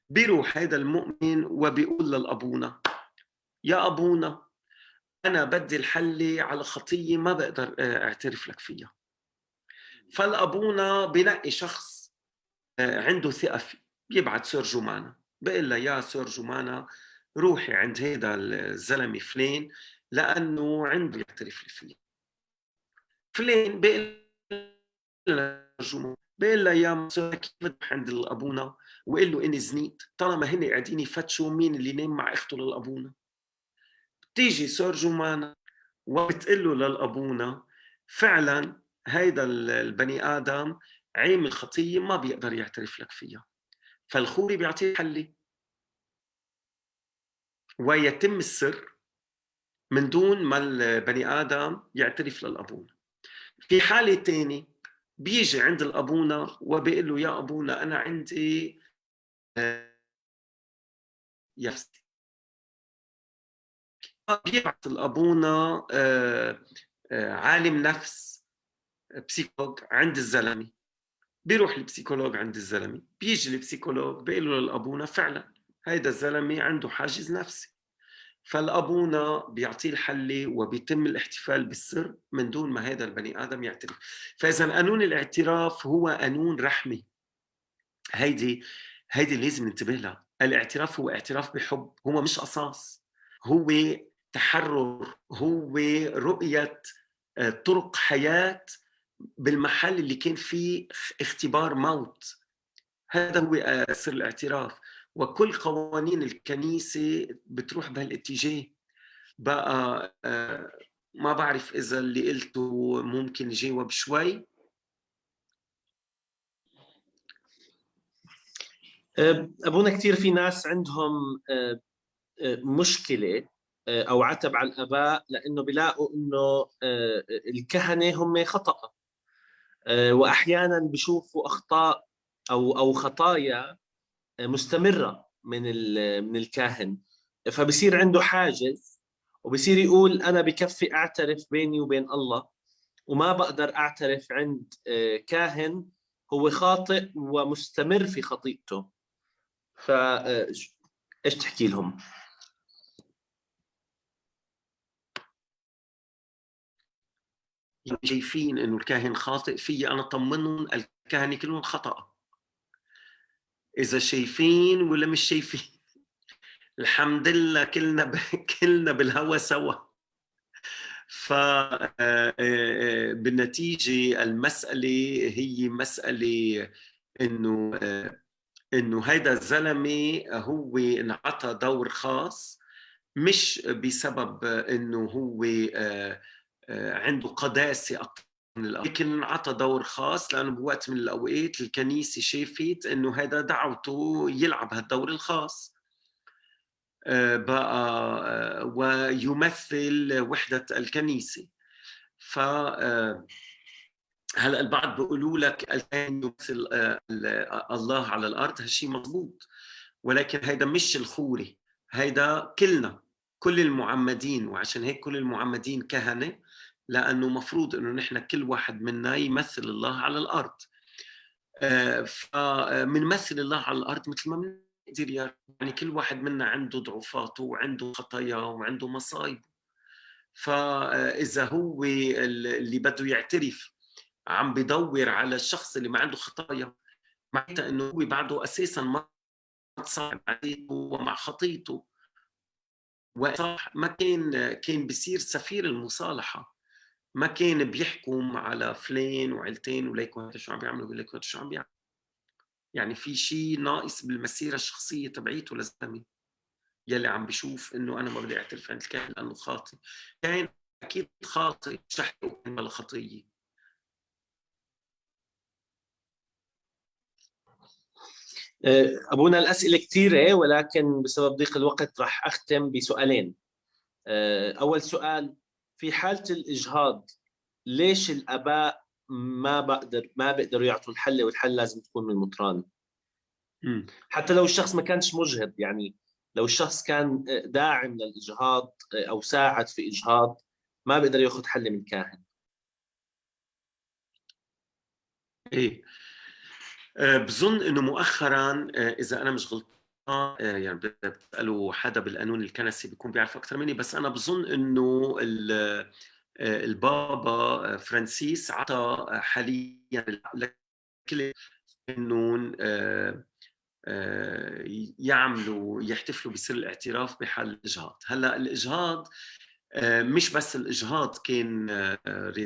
بيروح هذا المؤمن وبيقول للأبونا يا أبونا أنا بدي الحلة على خطية ما بقدر أعترف لك فيها. فالأبونا بنقي شخص عنده ثقة فيه، بيبعت سور جمانة، بيقول له يا سور جمانة روحي عند هذا الزلمة فلان لأنه عنده يعترف لي فيه. فلان بيقول له جمانة، بيقول له يا سور كيف بدك عند الأبونا وقال له إني زنيت، طالما هن قاعدين يفتشوا مين اللي نام مع أخته للأبونا. بتيجي سور جمانة وبتقول له للأبونا فعلا هيدا البني آدم عامل خطية ما بيقدر يعترف لك فيها. فالخوري بيعطيه حلة ويتم السر من دون ما البني آدم يعترف للأبونا. في حالة تانية بيجي عند الأبونا وبيقول له يا أبونا أنا عندي يفسي. بيبعث الأبونا عالم نفس psychologue عند الزلمة، بيروح ال psychologue عند الزلمة، بيجي ال psychologue بيقول له للأبونا فعلا هيدا الزلمة عنده حاجز نفسي، فالأبونا بيعطيه الحلة وبيتم الاحتفال بالسر من دون ما هذا البني آدم يعترف. فإذا قانون الاعتراف هو قانون رحمة، هيدي لازم ننتبه لها. الاعتراف هو اعتراف بحب، هو مش قصاص، هو تحرر، هو رؤية طرق حياة بالمحل اللي كان فيه اختبار موت. هذا هو سر الاعتراف، وكل قوانين الكنيسة بتروح بهالاتجاه. بقى ما بعرف إذا اللي قلته ممكن يجاوب شوي. أبونا كثير في ناس عندهم مشكلة أو عتب على الآباء لأنه بيلاقوا إنه الكهنة هم خطأ، وأحيانا بيشوفوا أخطاء أو خطايا مستمرة من الكاهن، فبصير عنده حاجز وبصير يقول أنا بكفي أعترف بيني وبين الله وما بقدر أعترف عند كاهن هو خاطئ ومستمر في خطيئته. فإيش تحكي لهم؟ شايفين إنه الكاهن خاطئ، في أنا طمنهم الكهنة كلهم خطأ، إذا شايفين ولا مش شايفين. الحمد لله كلنا بالهوى سوا. فبالنتيجة المسألة هي مسألة إنه هيدا الزلمة هو انعطى دور خاص، مش بسبب إنه هو عنده قداسة أكثر من الأول، لكن انعطى دور خاص لأنه بوقت من الأوقات الكنيسة شافت إنه هذا دعوته يلعب هالدور الخاص بقى ويمثل وحدة الكنيسة. ف هلا البعض بيقولوا لك الكاهن يمثل الله على الأرض، هالشيء مضبوط، ولكن هيدا مش الخوري، هيدا كلنا، كل المعمدين، وعشان هيك كل المعمدين كهنة، لأنه مفروض إنه نحن كل واحد منا يمثل الله على الأرض. فمنمثل الله على الأرض مثل ما بنقدر، يعني كل واحد منا عنده ضعفاته وعنده خطاياه وعنده مصايبه. فإذا هو اللي بده يعترف عم بدور على الشخص اللي ما عنده خطايا، معناتها إنه هو بعده أساساً ما تصالح ومع خطيته، وصح ما كان بيصير سفير المصالحة، ما كان بيحكم على فلان وعيلتين وليكو هذا شو عم بيعملوا وليكو هذا شو عم بيعمل. يعني في شيء ناقص بالمسيرة الشخصية تبعيته للزلمة يلي عم بيشوف إنه أنا ما بدي أعترف عند الكاهن لأنه خاطئ. كان أكيد خاطئ، مش رح يكون بلا خطية. أبونا الأسئلة كثيرة، ولكن بسبب ضيق الوقت رح أختم بسؤالين. أول سؤال، في حالة الإجهاض ليش الآباء ما بيقدروا يعطوا الحل، والحل لازم تكون من المطران؟ حتى لو الشخص ما كانش مجهض، يعني لو الشخص كان داعم للإجهاض أو ساعد في إجهاض ما بيقدر يأخذ حل من كاهن. إيه، بظن إنه مؤخراً، إذا أنا مش غلطان، يعني بتسألوا حدا بالقانون الكنسي بيكون بيعرف أكثر مني، بس أنا بظن إنه البابا فرانسيس عطى حالياً لكل إنهم يعملوا يحتفلوا بسر الاعتراف بحال الإجهاض. هلأ الإجهاض مش بس الإجهاض كان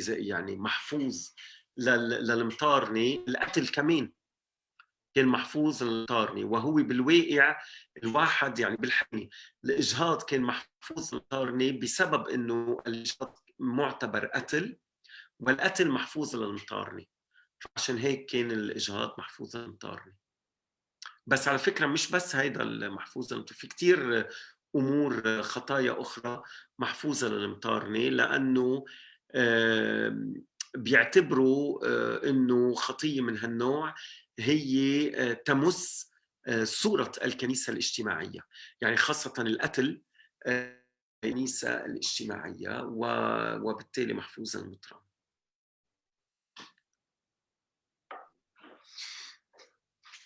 يعني محفوظ للمطارنة، القتل كمان كان محفوظ للمطارنة، وهو بالواقع الواحد يعني بالحقيقة الإجهاض كان محفوظ للمطارنة بسبب إنه الإجهاض معتبر قتل، والقتل محفوظ للمطارنة، فعشان هيك كان الإجهاض محفوظ للمطارنة. بس على فكرة مش بس هيدا المحفوظ للمطارنة، في كتير امور خطايا اخرى محفوظة للمطارنه، لانه بيعتبروا انه خطيه من هالنوع هي تمس صوره الكنيسة الاجتماعية، يعني خاصة القتل الكنيسة الاجتماعية، وبالتالي محفوظة المطران.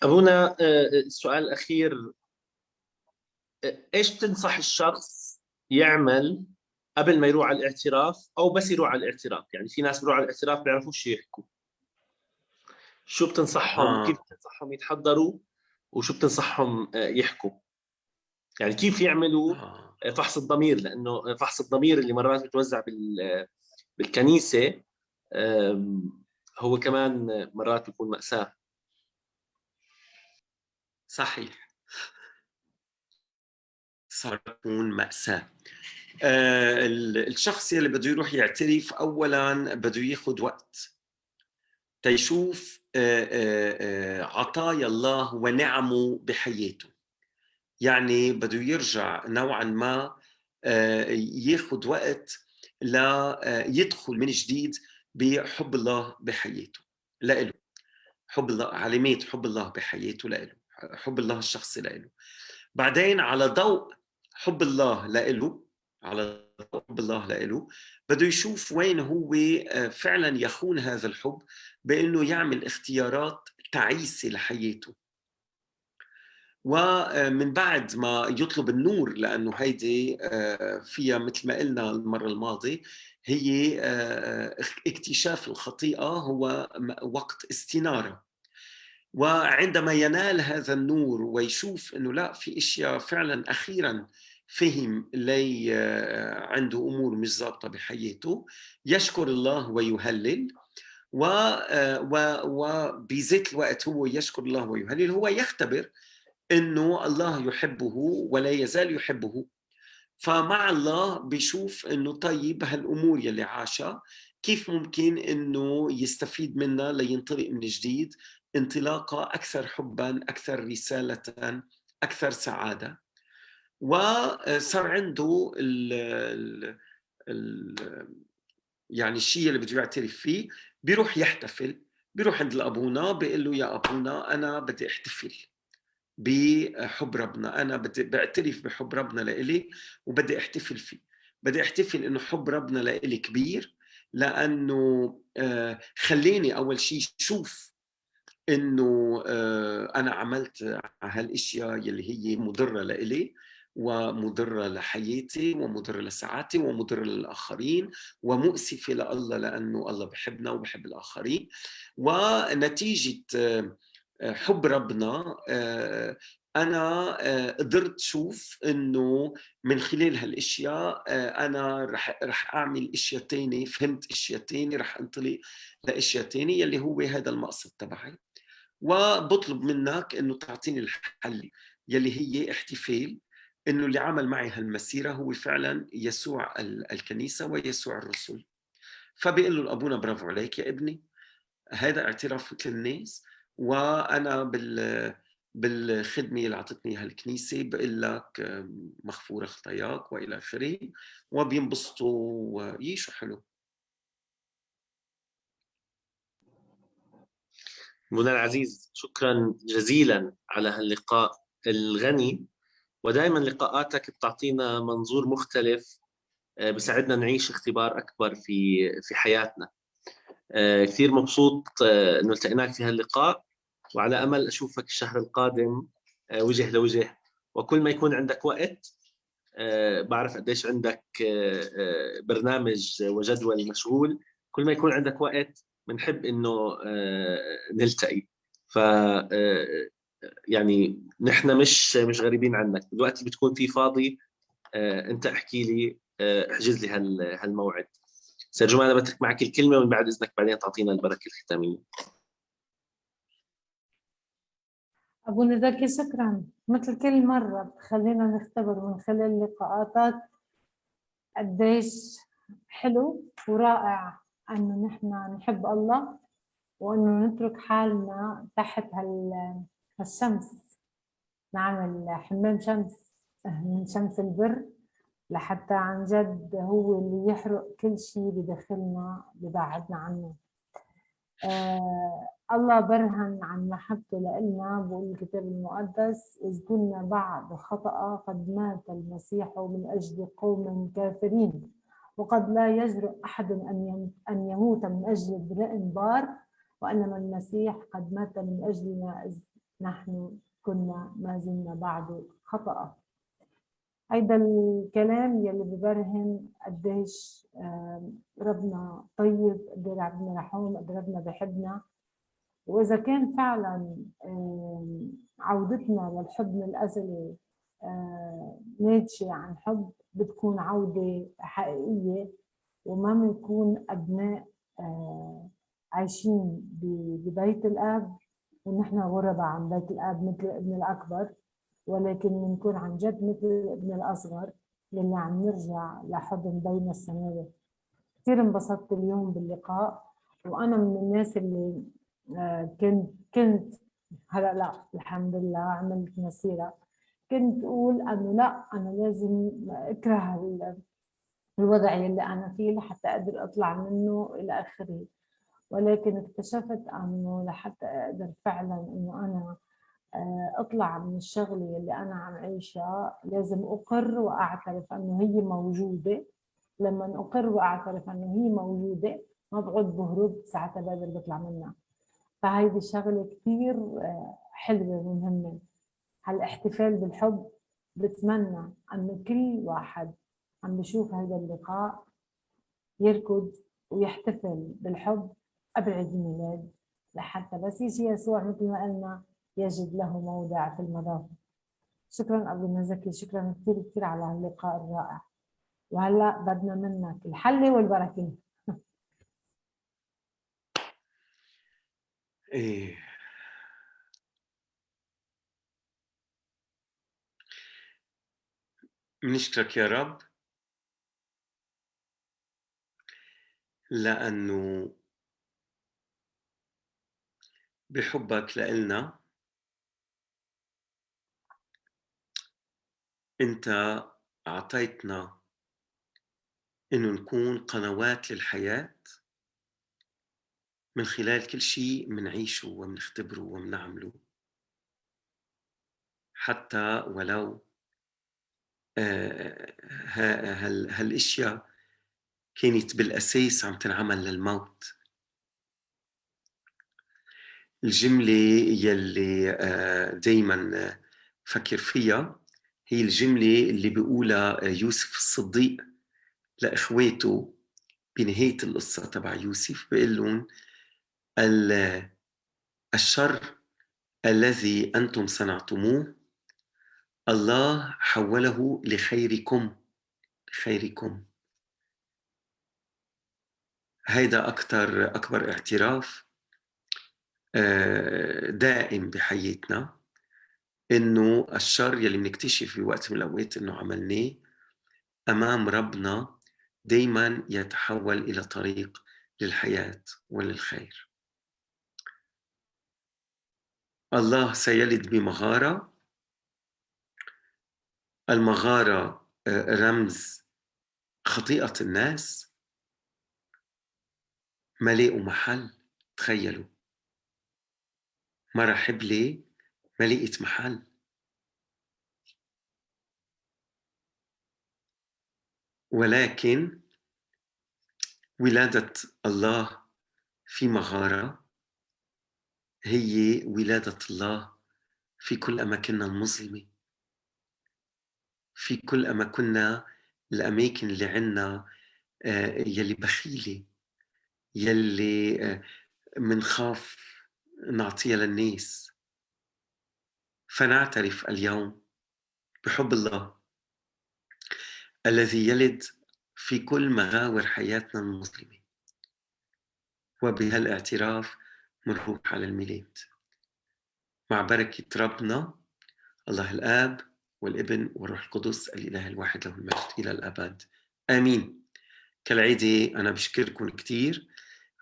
أبونا، السؤال الأخير، إيش بتنصح الشخص يعمل قبل ما يروح على الاعتراف أو بس يروح على الاعتراف؟ يعني في ناس بيروحوا على الاعتراف بيعرفوا شو يحكوا، شو بتنصحهم؟ كيف بتنصحهم يتحضروا وشو بتنصحهم يحكوا؟ يعني كيف يعملوا فحص الضمير؟ لأنه فحص الضمير اللي مرات بتوزع بالكنيسة هو كمان مرات بيكون مأساة. صحيح، صار تكون مأساة. الشخص اللي بده يروح يعترف أولاً بده ياخد وقت تيشوف عطايا الله ونعمه بحياته. يعني بده يرجع نوعاً ما ياخد وقت ليدخل من جديد بحب الله بحياته لإله، حب الله، علامات حب الله بحياته لإله، حب الله الشخصي لإله. بعدين على ضوء حب الله لإله، على ضوء حب الله لإله بده يشوف وين هو فعلا يخون هذا الحب بأنه يعمل اختيارات تعيسة لحياته. ومن بعد ما يطلب النور، لأنه هيدي فيها مثل ما قلنا المرة الماضية هي اكتشاف الخطيئة هو وقت استنارة. وعندما ينال هذا النور ويشوف أنه لا، في أشياء فعلا أخيرا فهم لي عنده أمور مش ظابطة بحياته، يشكر الله ويهلل. وبذات الوقت هو يشكر الله ويهلل، هو يختبر أنه الله يحبه ولا يزال يحبه. فمع الله بيشوف أنه طيب هالأمور يلي عاشها كيف ممكن أنه يستفيد منها لينطلق من جديد انطلاقة أكثر حبا، أكثر رسالة، أكثر سعادة. وصار عنده يعني الشيء اللي بده يعترف فيه، بيروح يحتفل، بيروح عند الأبونا بيقول له يا أبونا أنا بدي أحتفل بحب ربنا، أنا بدي بعترف بحب ربنا لإلي وبدي أحتفل فيه، بدي أحتفل إنه حب ربنا لإلي كبير، لأنه خليني أول شيء شوف إنه أنا عملت هالأشياء يلي هي مضرة لإلي ومضرة لحياتي ومضرة لسعادتي ومضرة للآخرين ومؤسفة لله، لأنه الله بحبنا وبحب الآخرين. ونتيجة حب ربنا أنا قدرت شوف إنه من خلال هالأشياء أنا رح أعمل أشياء تانية، فهمت أشياء تانية، رح أنطلق لأشياء تانية يلي هو هذا المقصد تبعي. وبطلب منك إنه تعطيني الحل يلي هي احتفال إنه اللي عمل معي هالمسيرة هو فعلاً يسوع الكنيسة ويسوع الرسل. فبيقول له الأبونا برافو عليك يا ابني، هذا اعتراف مثل الناس، وأنا بالخدمة اللي عطتني إياها الكنيسة بقول لك مغفورة خطاياك وإلى آخره، وبينبسطوا ويشو حلو. منى العزيز، شكرا جزيلا على هاللقاء الغني، ودائما لقاءاتك بتعطينا منظور مختلف، بيساعدنا نعيش اختبار أكبر في حياتنا. كثير مبسوط إنه التقيناك في هاللقاء، وعلى أمل أشوفك الشهر القادم وجه لوجه، وكل ما يكون عندك وقت، بعرف قديش عندك برنامج وجدول مشغول، كل ما يكون عندك وقت بنحب إنه نلتقي. يعني نحن مش غريبين عنك، الوقت اللي بتكون فيه فاضي أنت احكي لي، احجز لي هالموعد. سيرجو، أنا بترك معك الكلمة ومن بعد إذنك بعدين تعطينا البركة الختامية. أبونا زكي شكراً، مثل كل مرة بتخلينا نختبر من خلال لقاءاتك قديش حلو ورائع أنه نحن نحب الله وأنه نترك حالنا تحت هالشمس، نعمل حمام شمس. من شمس البر، لحتى عن جد هو اللي يحرق كل شيء بداخلنا ببعدنا عنه. الله برهن عن محبته لإلنا، بقول الكتاب المقدس: إذ كنا بعد خطأ قد مات المسيح من أجل قوم كافرين، وقد لا يجرؤ أحد أن يموت من أجل امرئ بار، وإنما المسيح قد مات من أجلنا إذ نحن كنا ما زلنا بعد خطأ. هيدا الكلام يلي ببرهن قديش ربنا طيب، قد ربنا رحوم، قد ربنا بحبنا. وإذا كان فعلا عودتنا للحضن الأزلي ناتجة عن حب، بتكون عودة حقيقية، وما بنكون أبناء عايشين ببيت الآب ونحن غرباء عن بيت الآب مثل الابن الأكبر، ولكن بنكون عن جد مثل الابن الأصغر يلي عم نرجع لحضن بينا السماوي. كثير انبسطت اليوم باللقاء، وأنا من الناس اللي كنت هلا لا الحمد لله عملت مسيرة، كنت أقول أنه لا أنا لازم أكره الوضع اللي أنا فيه لحتى أقدر أطلع منه إلى آخره، ولكن اكتشفت أنه لحتى أقدر فعلا أنه أنا أطلع من الشغلة اللي أنا عم عيشها لازم أقر وأعترف أنه هي موجودة. لما أقر وأعترف أنه هي موجودة ما بقعد بهرب، ساعتها بقدر بطلع منها. فهيدي الشغلة كثير حلوة ومهمة، هالاحتفال بالحب. بتمنى أنه كل واحد عم بشوف هذا اللقاء يركض ويحتفل بالحب قبل عيد الميلاد، لحتى بس يجي يسوع مثل ما قلنا يجد له موضع في المضافة. شكرا أبو زكي، شكرا كثير كثير على هاللقاء الرائع. وهلا بدنا منك الحلة والبركة. إيه. بنشكرك يا رب لأنه بحبك لإلنا أنت أعطيتنا إنه نكون قنوات للحياة من خلال كل شيء منعيشه ومنختبره ومنعمله، حتى ولو هالاشياء كانت بالأساس عم تنعمل للموت. الجملة يلي دايما فكر فيها هي الجملة اللي بيقولها يوسف الصديق لإخواته بنهاية القصة تبع يوسف، بيقول لهم: الشر الذي أنتم صنعتموه الله حوله لخيركم، لخيركم. هيدا أكبر اعتراف دائم بحياتنا، إنه الشر يلي بنكتشف بوقت من الأوقات إنه عملناه أمام ربنا دايما يتحول إلى طريق للحياة وللخير. الله سيلد بمغارة. المغارة رمز خطيئة الناس، ما لاقوا محل. تخيلوا مرة حبلة ما لقيت محل. ولكن ولادة الله في مغارة هي ولادة الله في كل أماكننا المظلمة، في كل أماكننا، الأماكن اللي عنا يلي بخيلة، يلي منخاف نعطيها للناس. فنعترف اليوم بحب الله الذي يلد في كل مغاور حياتنا المظلمة، وبهالاعتراف منروح على الميلاد مع بركة ربنا الله الآب والابن والروح القدس الإله الواحد له المجد إلى الأبد، آمين. كالعادة أنا بشكركم كتير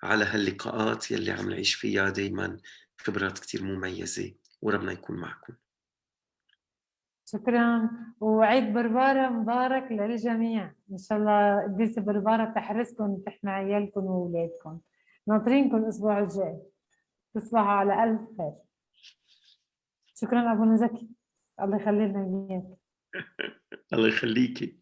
على هاللقاءات يلي عم نعيش فيها دايما، خبرات كتير مميزة، وربنا يكون معكم. شكرا، وعيد بربارة مبارك للجميع. إن شاء الله قديسة بربارة تحرسكم وتحمي عيالكم وأولادكم. ناطرينكم الأسبوع الجاي. تصبحوا على ألف خير. شكرا أبونا زكي، الله يخلي لنا إياك. الله يخليكي.